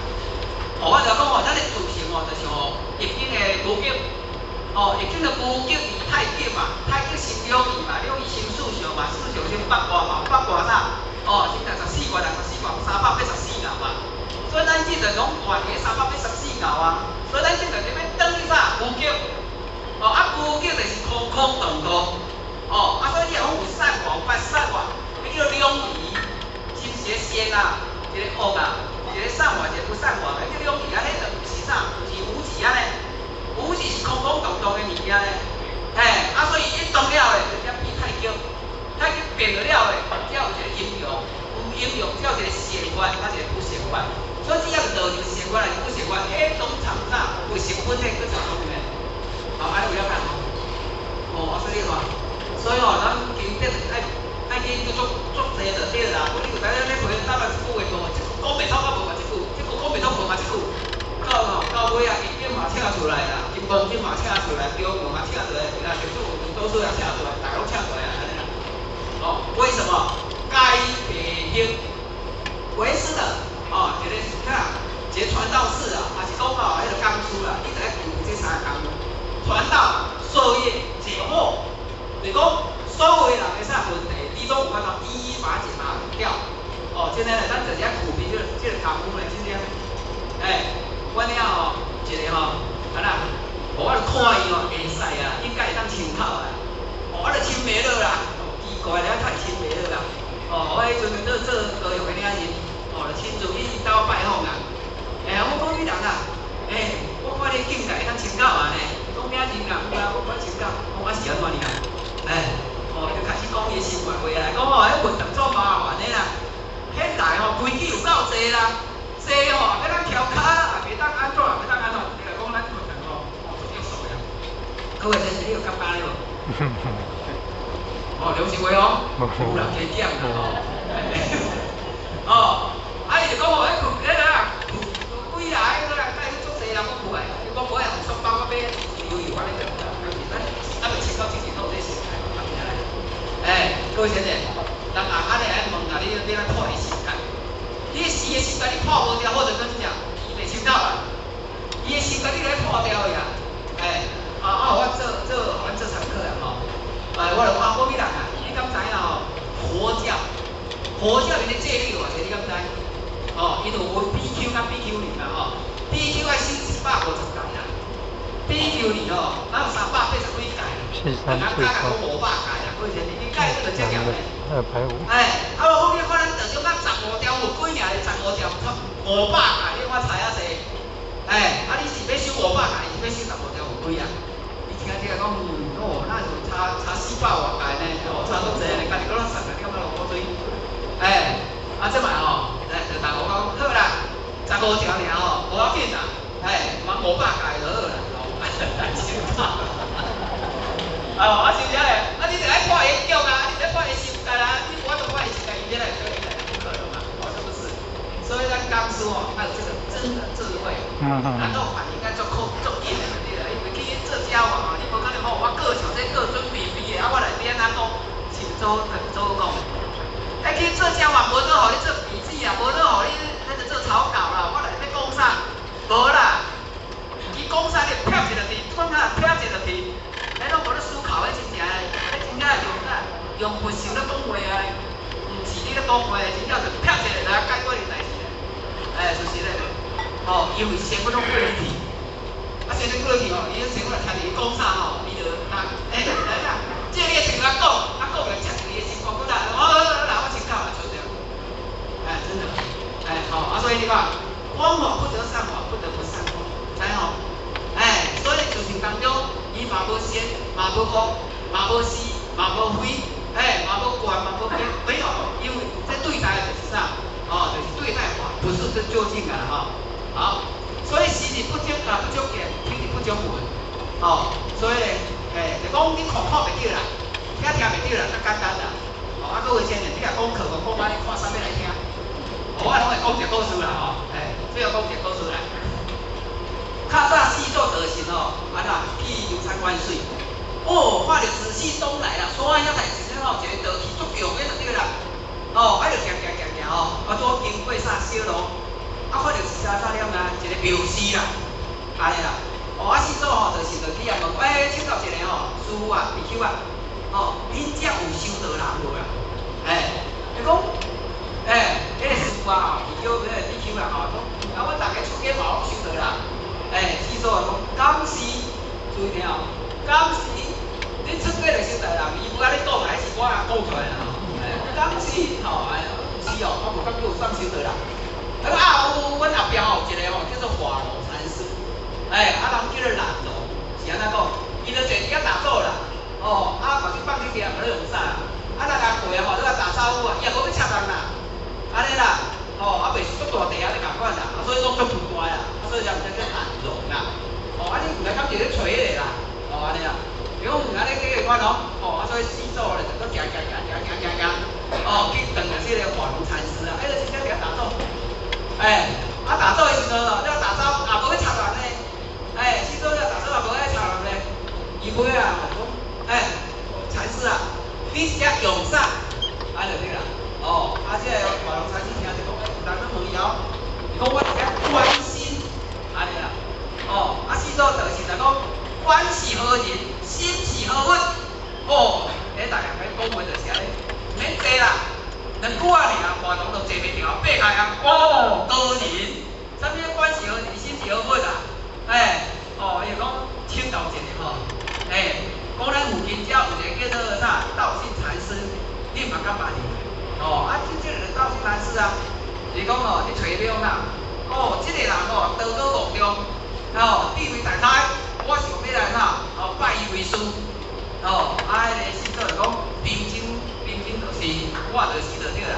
哦，我就講哦，咱的自性哦，就是哦，易經的無極，哦，易經的無極佇太極嘛，太極生兩儀嘛，兩儀生四象嘛，四象生八卦嘛，八卦啥？哦，生64卦，64卦384爻嘛。所以咱這就攏活佇384爻啊。所以咱這就欲轉去啥？無極。哦，啊無極就是空空蕩蕩。哦，啊所以你若講有善法，有不善法，彼叫兩儀，是毋是一個善啊，一個惡啊，一個善法，一個不善法，彼叫兩儀啊，彼就毋是啥？毋是無極按呢？無極是空空蕩蕩的物件呢。嘿，啊所以一動了咧，就才變太極，太極變了了咧，才有一個陰陽，有陰陽才有一個善法，佮一個不善法。所以只要是道就善法還是不善法，彼攏參啥？有成分的閣參裡面。好，按呢有了解無？哦，啊所以看，所以吼，咱經典愛愛去做足足濟就對啦，無你有知影咧回搭來各位先生，你有感覺咧無？哦，良心話哦，有人加減啦吼。哦，啊，伊就講吼，彼困彼個啊，困幾啊，彼個人帶去足濟人攏無愛，伊講無愛紅雙包，我買悠悠安尼就，咱咱未穿到之前都有這心態嘛，哎，各位先生，人啊按呢來問啊，你你來破伊心態，你的死的心態你破無掉，或者怎講，伊袂收到啊，伊的心態你來破掉去啊，哎，啊啊，我做做阮做上課啊吼，哎，我就講我米人啊，你敢知影吼？佛教，佛教𪜶的戒律有偌濟？你敢知？哦，伊就有分比丘佮比丘尼嘛吼，比丘愛守150戒啦，比丘尼吼，哪有380幾戒？ 73 人加講500戒啦，各位先生，你戒這個遮嚴的。 250。哎，啊無好你看咱道場甲十五條有幾爾？十五條差五百戒，你看差遐濟？哎，啊你是欲守五百戒，是欲守十五條有幾啊？你聽這個講，哦，那就差差400外戒呢，哦，差足濟呢，家己閣咧算啊，你感覺落苦水？哎，啊這擺吼，來就大家講好啦，十五條爾吼，無要緊啦，哎，嘛五百戒就好啦，哦，清楚。哦，啊是啥咧？啊你著愛破伊腳啊，你著愛破伊心肝啊，你無法度破伊心肝，伊欲來做伊來不可能嘛，哦，是不是？所以咱講師哦，還有這個真的智慧，然後反應該足快足緊的，對啦，因為去做交往哦，你無可能講我過上這過準備備的，啊我來欲按怎講，是做做講。哎，去做交往，無得予你做筆記啊，無得予你彼個做草稿啦，我來欲講啥？無啦，伊講啥你撇一落去，講啥撇一落去。彼攏無咧思考，彼真正，彼真正用啥？用佛性咧講話啊，毋是你咧講話，真正就撇一個來解決伊代誌。哎，就是咧，吼，因為身份攏過去，啊，身份過去吼，伊身份來聽著伊講啥吼，伊就啊，欸，來啦，這個先共講，啊講了食著伊的心肝骨力，哦，來我清口啊，就對。哎，真的，哎，好，啊，所以你看，枉法不得善法，不得不善法，知吼？哎，所以事情當中，伊嘛無善，嘛無惡，嘛無是，嘛無非，哎，嘛無懸，嘛無邊，沒有，因為這對待的就是啥？哦，就是對待法，不是這究竟啊，吼。好，所以視日不足啊，不足見，聽日不足聞，哦，所以哎，就講你看看袂著啦，聽聽袂著啦，較簡單啦。哦，啊，各位先生，你若講課，講安尼看啥物來聽？哦，我攏會講一個故事啦，吼，哎，最後講一個故事來。較早四祖德行吼，啊啦去遊山玩水，哦，看著紫氣東來啦，山遐來一個吼，一個道氣足強的就對啦。哦，啊就行行行行吼，啊拄經過啥小路，啊看著是啥啥了啊，一個廟寺啦，按呢啦。哦，啊四祖吼就是就去遐問，欸，請教一下吼，師父啊，比丘啊，哦，恁遮有修道人無啊？欸，伊講，欸，彼個師父啊，比丘，彼個比丘啦吼，講，啊，阮逐家出家嘛攏修道啦。欸，四祖講，敢是，注意聽哦，敢是，恁出家就修道人，伊無按呢講啊，彼是我講出來啦吼。敢是，吼，哎，毋是哦，我無感覺有啥修道人。啊講啊，有，阮後壁吼有一個吼叫做華容禪師，欸，啊人叫做難容，是按怎講？伊就坐佇遐打坐啦，哦，啊目睭放去啊，無咧用啥，啊咱人過吼，咧打招呼啊，伊也無欲插人啦，按呢啦，吼，啊袂是足大地啊咧仝款啦，啊所以講足不乖啦，啊所以才毋知叫難容啦，哦，啊你毋知敢是咧揣彼個啦，哦按呢啦，伊講毋按呢這個款哦，哦啊所以四祖咧就閣行行行行行行行，哦去撞著這個華容禪師啊，哎，就真正佇遐打坐，欸，啊打坐的時陣哦，了打招呼也無欲插人呢，欸，四祖了打坐也無愛插人呢，伊尾啊講，欸，禪師啊，你是遮用啥？按呢就對啦，哦，啊這個華容禪師聽就講，欸，有人咧問伊哦，伊講我佇遮觀心，按呢啦，哦，啊四祖就是就講，觀是何人，心是何物？哦，彼大家講話就是按呢，毋免坐啦，兩句仔爾，華容就坐袂著，爬開啊，哦，高人，啥物觀是何人，心是何物啊？欸，哦，伊就講請教一下吼，欸，講咱附近遮有一個叫做啥道信禪師，你嘛敢捌伊？哦，啊，這個道信禪師啊，伊講哦，你揣了啦，哦，這個人哦，德高望重，哦，地位在開，我想欲來啥，哦，拜伊為師，哦，啊，彼個四祖就講，貧僧，貧僧就是我就是就對啦。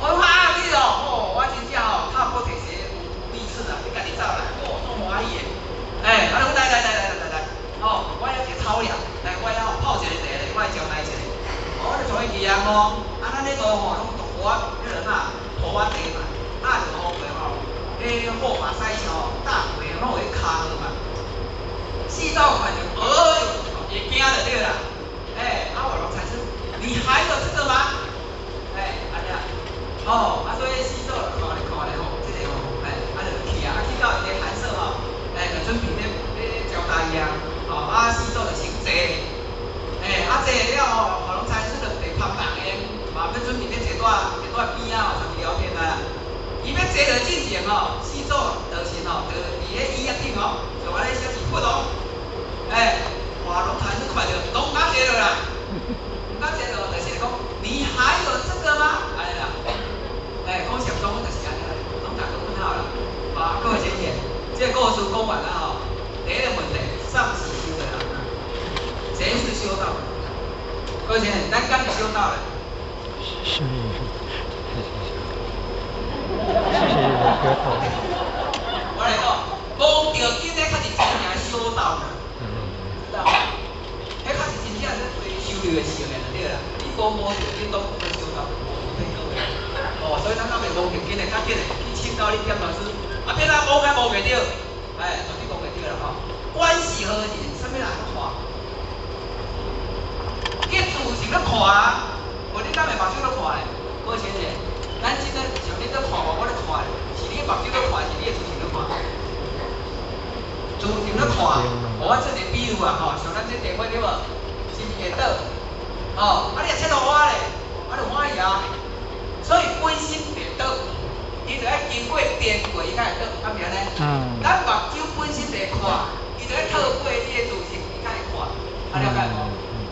我講啊，你哦，哦，我真正哦，踏破鐵鞋無覓處啊，你家己走來，哦，足歡喜的。欸，啊，你來來來來來來，哦，我遐一個草寮，會記啊哦，啊咱咧路吼攏大埔仔，彼个啥埔仔地嘛，啊就雨過吼，彼貨馬賽車吼，大過攏會卡落嘛。四祖看著，哎喲，會驚就對啦。欸，啊化龍禪師，你還有這個嗎？欸，按呢啊，哦，啊所以四祖就看咧看咧吼，這個吼，欸，啊就去啊，啊去到伊个寒舍吼，欸，就準備咧咧招待伊啊，吼，啊四祖就先坐，欸，啊坐了吼，化龍禪師就佇旁人的，嘛欲準備咧坐佇坐佇邊仔吼，上去聊天啊。伊欲坐落進前吼，四祖就是吼，就佇咧椅仔頂吼，就按呢寫字噗哦，欸，化龍禪師看著，攏毋敢坐落啦，毋敢坐落，就是講，你還有這個嗎？按呢啦，欸，講禪宗就是按呢啦，攏逐個問號啦。啊，各位淺顯，這個故事講完了吼，第一個問題，上是修的人啊，誰是修道的？各位淺顯，咱敢是修道的？是，是修道的。我來講，摸著緊的較是真正修道的，知道無？彼較是真正咧追修煉的性的就對啦。你無摸著緊，攏不修道，無騙各位。哦，所以咱若袂摸著緊的，較緊的去請教你點老師，啊，變啊摸較摸袂著，哎，絕對摸袂著啦吼。觀是何人？啥物人咧看？你的自性咧看啊，無你敢會目睭咧看咧？各位先生，咱這個像你咧看我，我咧看，是你的目睭咧看，是你的自性咧看？自性咧看，我做一個比喻啊吼，像咱這電話對無？是毋是會倒？哦，啊你若切予我咧，我就歡喜啊。所以本身袂倒，伊就愛經過電過，伊才會倒，敢毋是按呢？咱目睭本身袂看，伊就愛透過你的自性，伊才會看，啊了解無？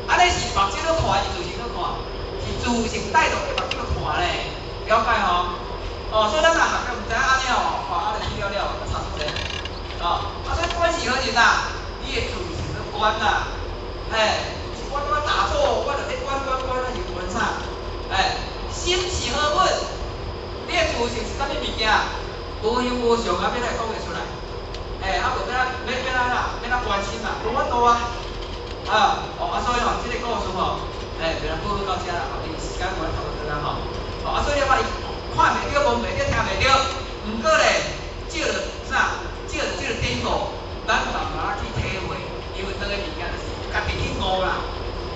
按呢是目睭咧看，是自性咧看？是自性帶動的目睭咧看咧，了解吼？哦，所以咱若學了毋知影按呢吼，看啊就去了了，差毋濟。哦，啊所以觀是何人啊？你的自性咧觀啊，欸，是我拄仔打坐，我就咧觀觀觀，啊是觀啥？欸，心是何物？你的自性是啥物物件？無形無相啊，欲來講會出來？欸，啊無欲來欲欲來啦，欲來關心啊，無法度啊。啊，哦，啊所以吼，這個故事吼，欸，就來報告到這啦，吼，因為時間關係差不多啦吼。哦，啊所以你看伊看袂著、摸袂著、聽袂著，毋過咧，借著啥？借著這個典故，咱慢慢去體會，因為兩個物件就是家己去悟啦，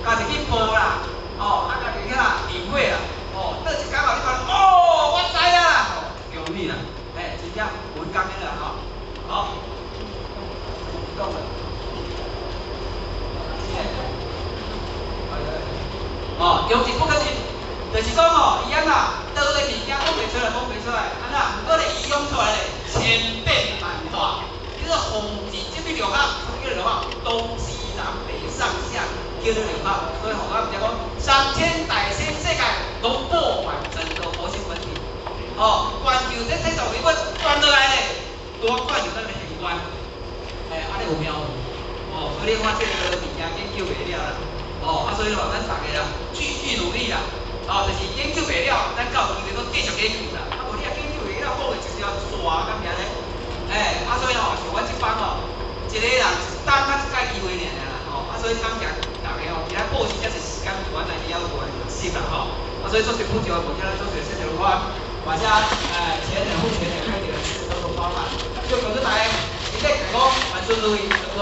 家己去悟啦，哦，啊家己去啦領會啦，哦，倒一工後你看，哦，我知啊，哦，恭喜啦，欸，真正有講的啦吼，好，講了。哦，用一不可信，就是講吼，伊按怎道的物件講袂出來，講袂出來，按怎？毋過咧，伊用出來咧，千變萬化，叫做風字，這物六合，啥物叫做六合？東西南北上下，叫做六合。所以吼，我毋知講三千大千世界攏布滿整個佛性本體。哦，全球這體大微我轉落來咧，多看就咱的玄關，欸，按呢有妙無？哦，所以你看這個物件研究袂了啦。哦，啊，所以吼，咱逐个啦，繼續努力啦。哦，就是研究袂了，咱到時閣繼續研究啦。啊，無你若研究袂了，講的一條線，敢毋是按呢？欸，啊，所以吼，像阮這班吼，一個人一冬才一擺機會爾爾啦，吼，啊，所以感謝逐个吼，今仔報時遮濟時間，阮來遐有心啦吼。啊，所以做師傅就無聽做師說的話，嘛遮前人後前人開始都做包辦，就恭祝大家身體健康，萬事如意，幸福。